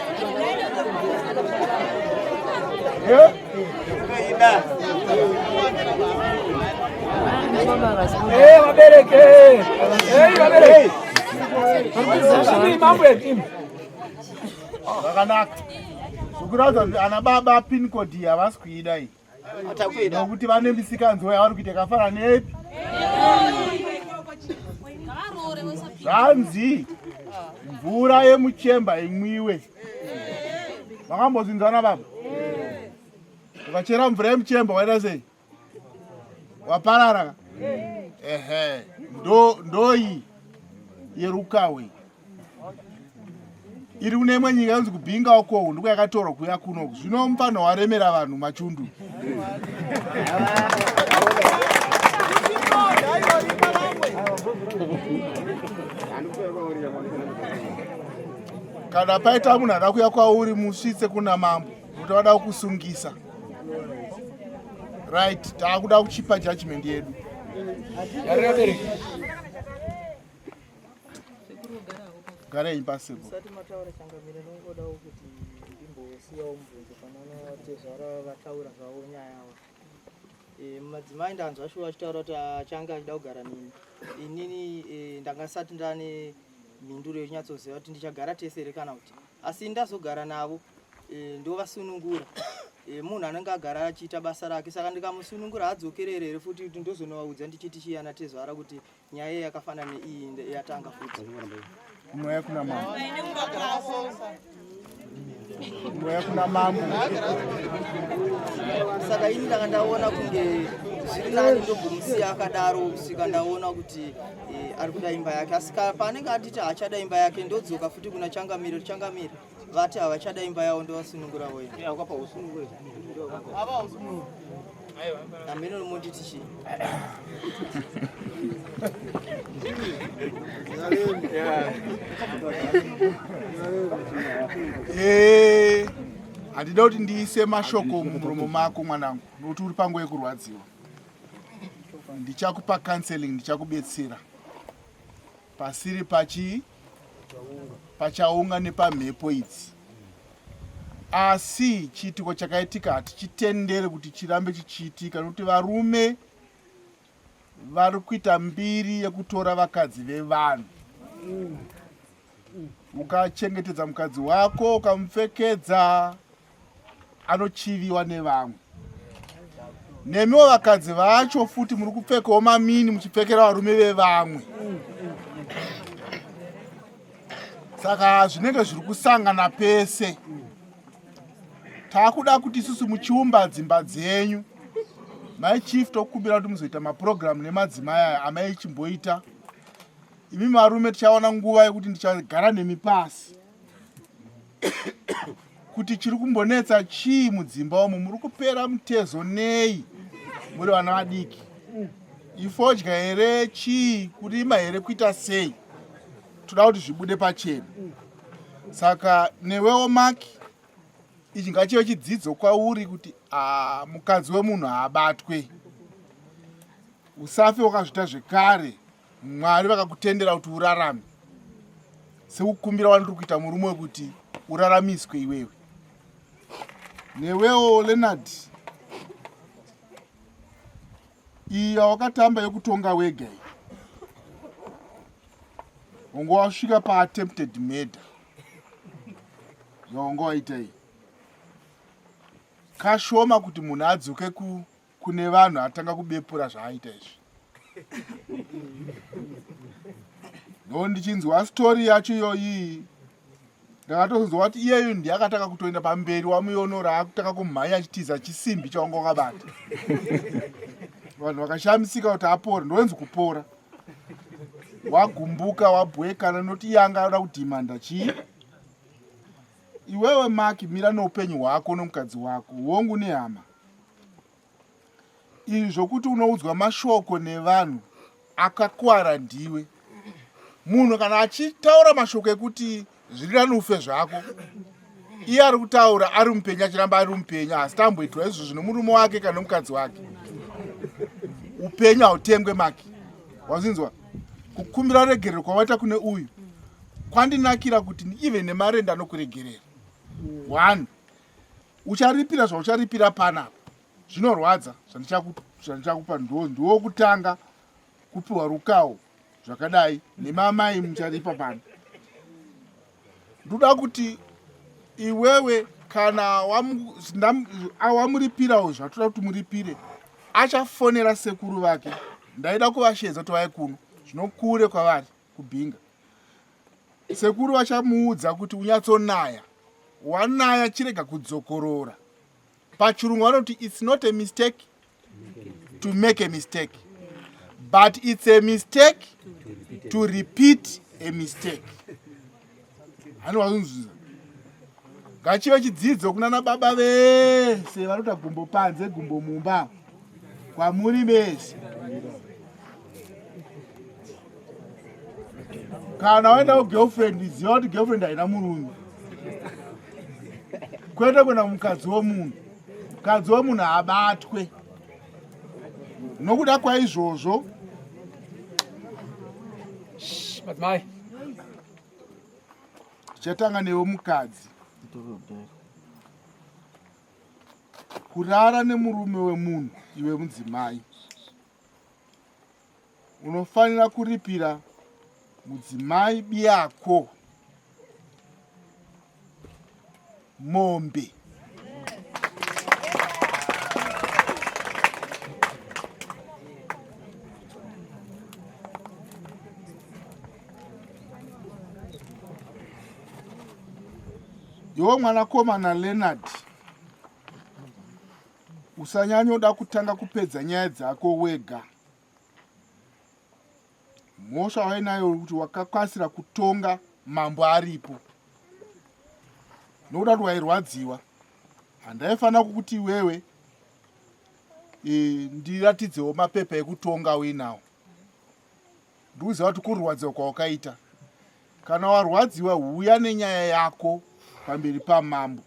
Eh? Toida. Eh, vabereki. Eh, vabereki. Mambo imi. Zvakanaka. Zvikuratidza kuti ana baba pin code iyi havasi kuida iyi. Nokuti vane misikanzwa yavari kuita yakafanana nepi? Zvanzi mvura yemuchemba imwiwe. Makambozvinzwana baba? Ukachera mvura yemuchemba waita sei? Waparara ka? Ehe, ndo ndoyi yerukawe iri kune imwe nyika yonzi kubhinga uko ndiko yakatorwa kuuya kuno zvino mupano waremera vanhu machundu kana paita munhu ada kuuya kwauri musvitse kuna mambo nokuti vada kukusungisa right taakuda kuchipa judgment yedu Garai pasi. Musati mataura changamire ndongodawo kuti ndimbosiyawo mubvunzo panana tezvara vataura zvavo nyaya yavo. E, madzimai ndanzwa shuwa achitaura kuti achange achida kugara neni. Inini e, ndanga sati ndane mhinduro yekunyatsoziva kuti ndichagara tese here kana kuti asi ndazogara navo e, ndovasunungura e, munhu anenge agara achiita basa rake saka ndikamusunungura hadzokerere here futi kuti ndozonovaudza ndichiti chiyana tezvara kuti nyaya yakafanana neiyi yatanga futi mweya kuna mambo mweya kuna mambo saka ini ndanga ndaona kunge zviri nani ndombomusiya akadaro kusvika ndaona kuti eh, ari kuda imba yake asi paanenge anditi haachada imba yake ndodzoka futi kuna changamire changamire vati havachada imba yavo ndovasunungura voya hameno monditi chii eh, handida kuti ndiise mashoko mumuromo mako mwanangu nokuti uri panguva yekurwadziwa ndichakupa counseling ndichakubetsera pasiri pachi pachaunga nepamhepo idzi asi chiitiko chakaitika hatichitendere kuti chirambe chichiitika nokuti varume vari kuita mbiri yekutora vakadzi vevanhu ukachengetedza mukadzi wako ukamupfekedza anochiviwa nevamwe nemiwo vakadzi vacho futi muri kupfekawo mamini muchipfekera varume vevamwe saka zvinenge zviri kusangana pese Takuda kuti isusu muchiumba dzimba dzenyu. Mai chief tokumbira kuti muzoita mapurogiramu nemadzimai aya amai chimboita. Imi marume tichawana nguva yekuti ndichagara nemi pasi. Kuti chiri kumbonetsa chii mudzimba umu muri kupera mutezo nei muri vana vadiki. Ifodya here chii kurima here kuita sei? Toda kuti zvibude pachena. Saka newewo Mark ichi ngachive chidzidzo kwauri kuti ah, mukadzi wemunhu haabatwe. Usafe wakazviita zvekare. Mwari vakakutendera kuti urarame sekukumbira wandiri kuita murume wekuti uraramiswe iwewe. Newewo Leonard iyi yawakatamba yekutonga wega iyi wonga wasvika paattempted murder yawanga waita iyi kashoma kuti munhu adzoke ku kune vanhu atanga kubepura zvaaita izvi no ndichinzwa story yacho iyoyi ndakatozonzwa kuti iyeyu ndiye akatanga kutoenda pamberi wamuyonora akutanga kumhanya achitiza chisimbi chawanga wakabata vanhu vakashamisika kuti apora ndoenzi kupora wagumbuka wabwekana noti iye anga anoda kudhimanda chii iwewe maki mira neupenyu hwako nomukadzi wako hongu nehama Izvi zvokuti unoudzwa mashoko nevanhu akakwara ndiwe. Munhu kana achitaura mashoko ekuti zviri nani ufe zvako, iye ari kutaura ari mupenyu achiramba ari mupenyu asi tamboitwa izvozvo nemurume wake kana nemukadzi wake. Upenyu hautengwe maki. Wazvinzwa? Kukumbira regerero kwawaita kune uyu kwandinakira kuti even nemari ndanokuregerera. One, ucharipira zvaucharipira panapa zvinorwadza zvandichakupa ndiwo kutanga kupiwa rukawo zvakadai nemamai mucharipa pano ndoda kuti iwewe kana wamuripirawo zvatoda kuti muripire achafonera sekuru vake ndaida kuvashedza kuti vaye kuno zvinokure kwavari kubhinga Sekuru vachamuudza kuti unyatsonaya. Wanaya chirega kudzokorora. Pachirungu vanoti it's not a mistake to make a mistake. But it's a mistake to repeat a mistake. Hani wazunzuza. Ngachive chidzidzo kunana baba vese vanoita gumbo panze gumbo mumba. Kwamuri vese. Kana waenda kugirlfriend ziva kuti girlfriend haina murume. Kwete kuenda kumukadzi womunhu. Mukadzi womunhu haabatwe. Nokuda kwaizvozvo Madzimai. Chatanga newe mukadzi. Kurara nemurume wemunhu iwe mudzimai. Unofanira kuripira mudzimai biyako mombe. Iwe mwanakomana Leonard usanyanyoda kutanga kupedza nyaya dzako wega. Mhosva wainayo kuti wakakasira kutonga mambo aripo nokuda kuti wairwadziwa. Handaifanira kukuti iwewe e, ndiratidzewo mapepa ekutonga uinawo. Ndikuziva kuti kurwadziwa kwawakaita. Kana warwadziwa huya nenyaya yako pamberi pamambo.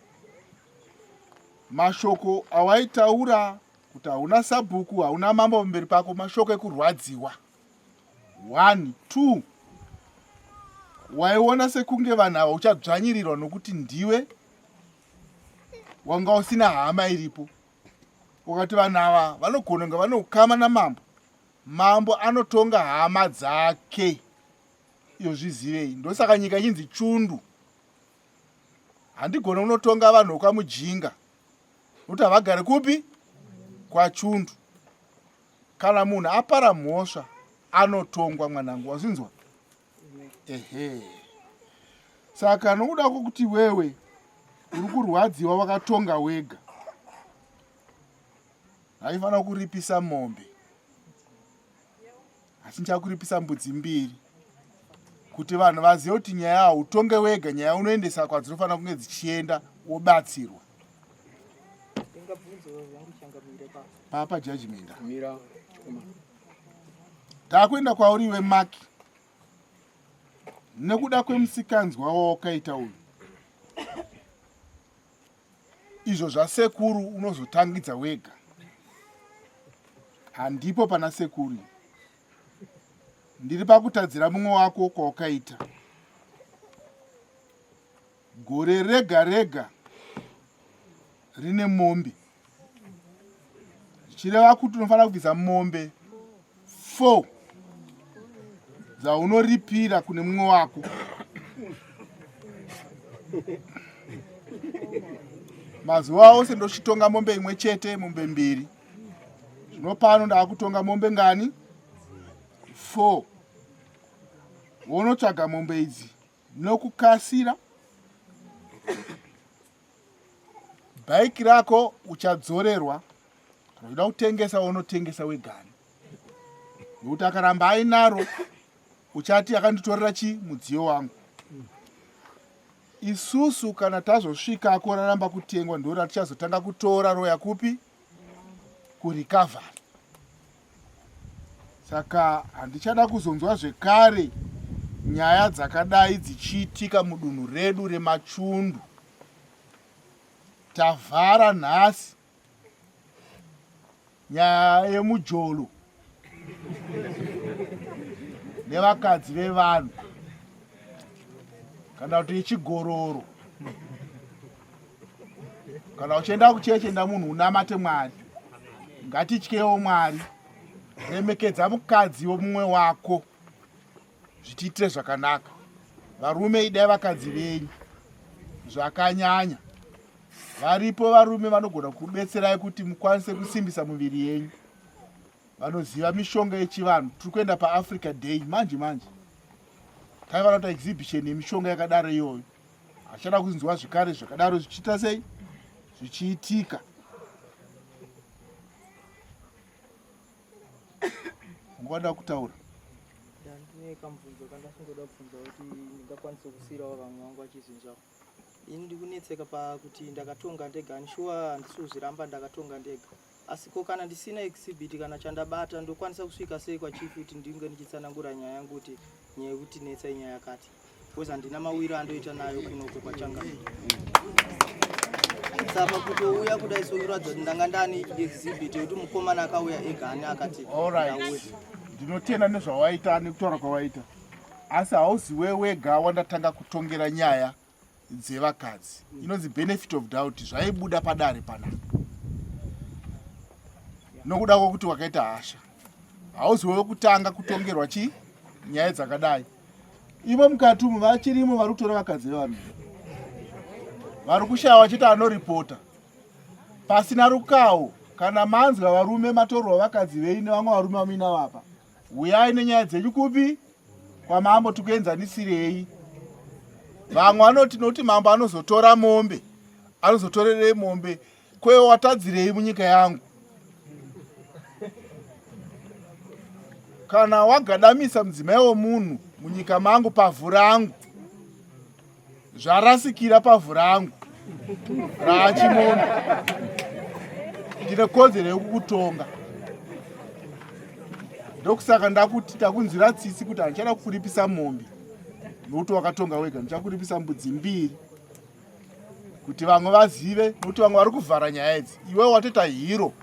Mashoko awaitaura kuti hauna sabhuku hauna mambo pamberi pako mashoko ekurwadziwa. One, two. Waiona sekunge vanhu ava uchadzvanyirirwa nokuti ndiwe wanga usina hama iripo. Ukati vanhu ava vanogona kunge vane ukama namambo. Mambo anotonga hama dzake. Iyo zvizivei. Ndosaka nyika ichinzi chundu. Handigone kunotonga vanhu vekwaMujinga nokuti havagare kupi? KwaChundu. Kana munhu apara mhosva anotongwa mwanangu, wazvinzwa? Ehe. Saka nokuda kwokuti wewe Uri kurwadziwa wakatonga wega. Haifanira kuripisa mombe. Asi ndichakuripisa mbudzi mbiri. Kuti vanhu vazive kuti nyaya hautonge wega, nyaya unoendesa kwadzinofanira kunge dzichienda wobatsirwa. Papa judgment. Mira. Takuenda kwauri iwe Mark. Nekuda kwemusikanzwa wawakaita uyu. Izvo zvasekuru unozotangidza wega. Handipo pana sekuru. Ndiri pakutadzira mumwe wako kwawakaita. Gore rega rega rine mombe zvichireva kuti unofanira kubvisa mombe 4 dzaunoripira kune mumwe wako mazuva ose ndochitonga mombe imwe chete mombe mbiri zvino pano ndaakutonga mombe ngani 4 wonotsvaga mombe idzi Nokukasira, bhaiki rako uchadzorerwa. Kana uchida kutengesa unotengesa wegani, nokuti akaramba ainaro uchati akanditorera chi mudziyo wangu. Isusu kana tazosvikako raramba kutengwa, ndo ratichazotanga kutora roya kupi kurecovery. Saka handichada kuzonzwa zvekare nyaya dzakadai dzichiitika mudunhu redu reMachundu. Tavhara nhasi nyaya yemujolo nevakadzi vevanhu kana kuti yechigororo. Kana uchienda kuchechi enda munhu unamate Mwari. Ngatityewo Mwari. Remekedza mukadzi womumwe wako zvitiitire zvakanaka. Varume idai vakadzi venyu zvakanyanya. Varipo varume vanogona kubetserai kuti mukwanise kusimbisa muviri yenyu. Vanoziva mishonga yechivanhu. Tiri kuenda paAfrica Day manje manje. Taifanira kuita exhibition yemishonga yakadaro iyoyo. Hachada kunzwa zvekare zvakadaro zvichiita sei zvichiitika. Ungada kutaura? Ndine kamubvunzo kandasingoda kubvunza kuti ndingakwanisa kusiirawo vamwe vangu vachizinzwawo. Ini ndikunetseka pakuti ndakatonga ndega and shuwa handisi kuzviramba ndakatonga ndega. Asi ko kana ndisina exhibit kana chandabata ndokwanisa kusvika sei kwachief kuti ndinge ndichitsanangura nyaya yangu kuti nyaya yekutinetsa inyaya yakati because handina mawiro andoita nayo kunoko kwachangamire. Saka kutouya kudai sokuratidza kuti ndanga ndani exhibit yekuti mukomana akauya ega ane akati Alright. Ndinotenda nezvawaita nekutaura kwawaita. Asi hauziwe wega wandatanga kutongera nyaya dzevakadzi inonzi benefit of doubt zvaibuda padare panapa nokuda kwokuti wakaita hasha hauziwe wekutanga kutongerwa chii nyaya dzakadai imo mukati umu vachirimo vari kutora vakadzi vevanhu vari kushaya vachiti anoripota pasina rukawo kana manzwa varume matorwa vakadzi vei nevamwe varume vamuina vapa Huyai nenyaya dzenyu kupi? Kwamambo tikuenzanisirei. Vamwe vanoti nokuti mambo anozotora mombe, anozotorerei mombe? Kwewe watadzirei munyika yangu? Kana wagadamisa mudzimai womunhu munyika mangu pavhu rangu, zvarasikira pavhu rangu raachimono ndine kodzero yekukutonga ndokusaka ndakuti takunzwira tsitsi kuti handichada kukuripisa mombe nokuti wakatonga wega ndichakuripisa mbudzi mbiri kuti vamwe vazive nokuti vamwe vari kuvhara nyaya idzi iwe watoita hero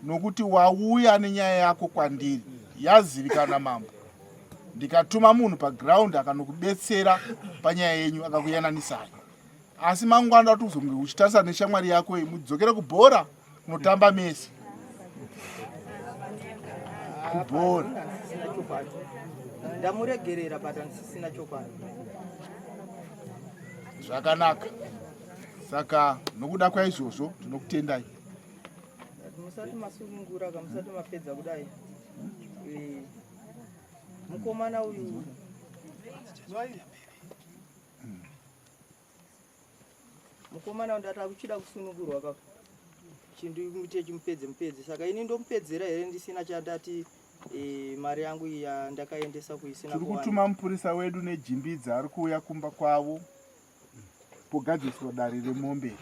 nokuti wauya nenyaya yako kwandiri yazivikana mambo ndikatuma munhu paground akanokubetsera panyaya yenyu akakuyananisai asi mangwana kuti uzonge uchitarisa neshamwari yako iyi mudzokere kubhora kunotamba mese kubhora ndamuregerera but andisisina chokwadi zvakanaka saka nokuda kwaizvozvo tinokutendai musati masunungura ka musati mapedza kudai eh, mukomana uyu Mukomana ndati akuchida kusunungurwa kaka. Chindimuite chimupedze mupedze. Saka ini ndomupedzera here ndisina chandati e, mari yangu iya ndakaendesa kuisina Tiri kutuma mupurisa wedu nejimbidza ari kuuya kumba kwavo pogadziriswa dare remombe.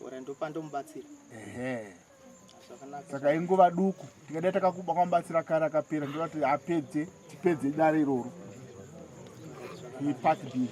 Ora ndopandomubatsira. Ehe. Saka inguva duku tingadai takakuba kwamubatsira kare akapera ndoda kuti apedze tipedze dare iroro. Ipart B.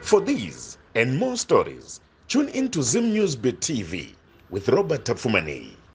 For these and more stories, tune in to Zim News Bit TV with Robert Tafumani.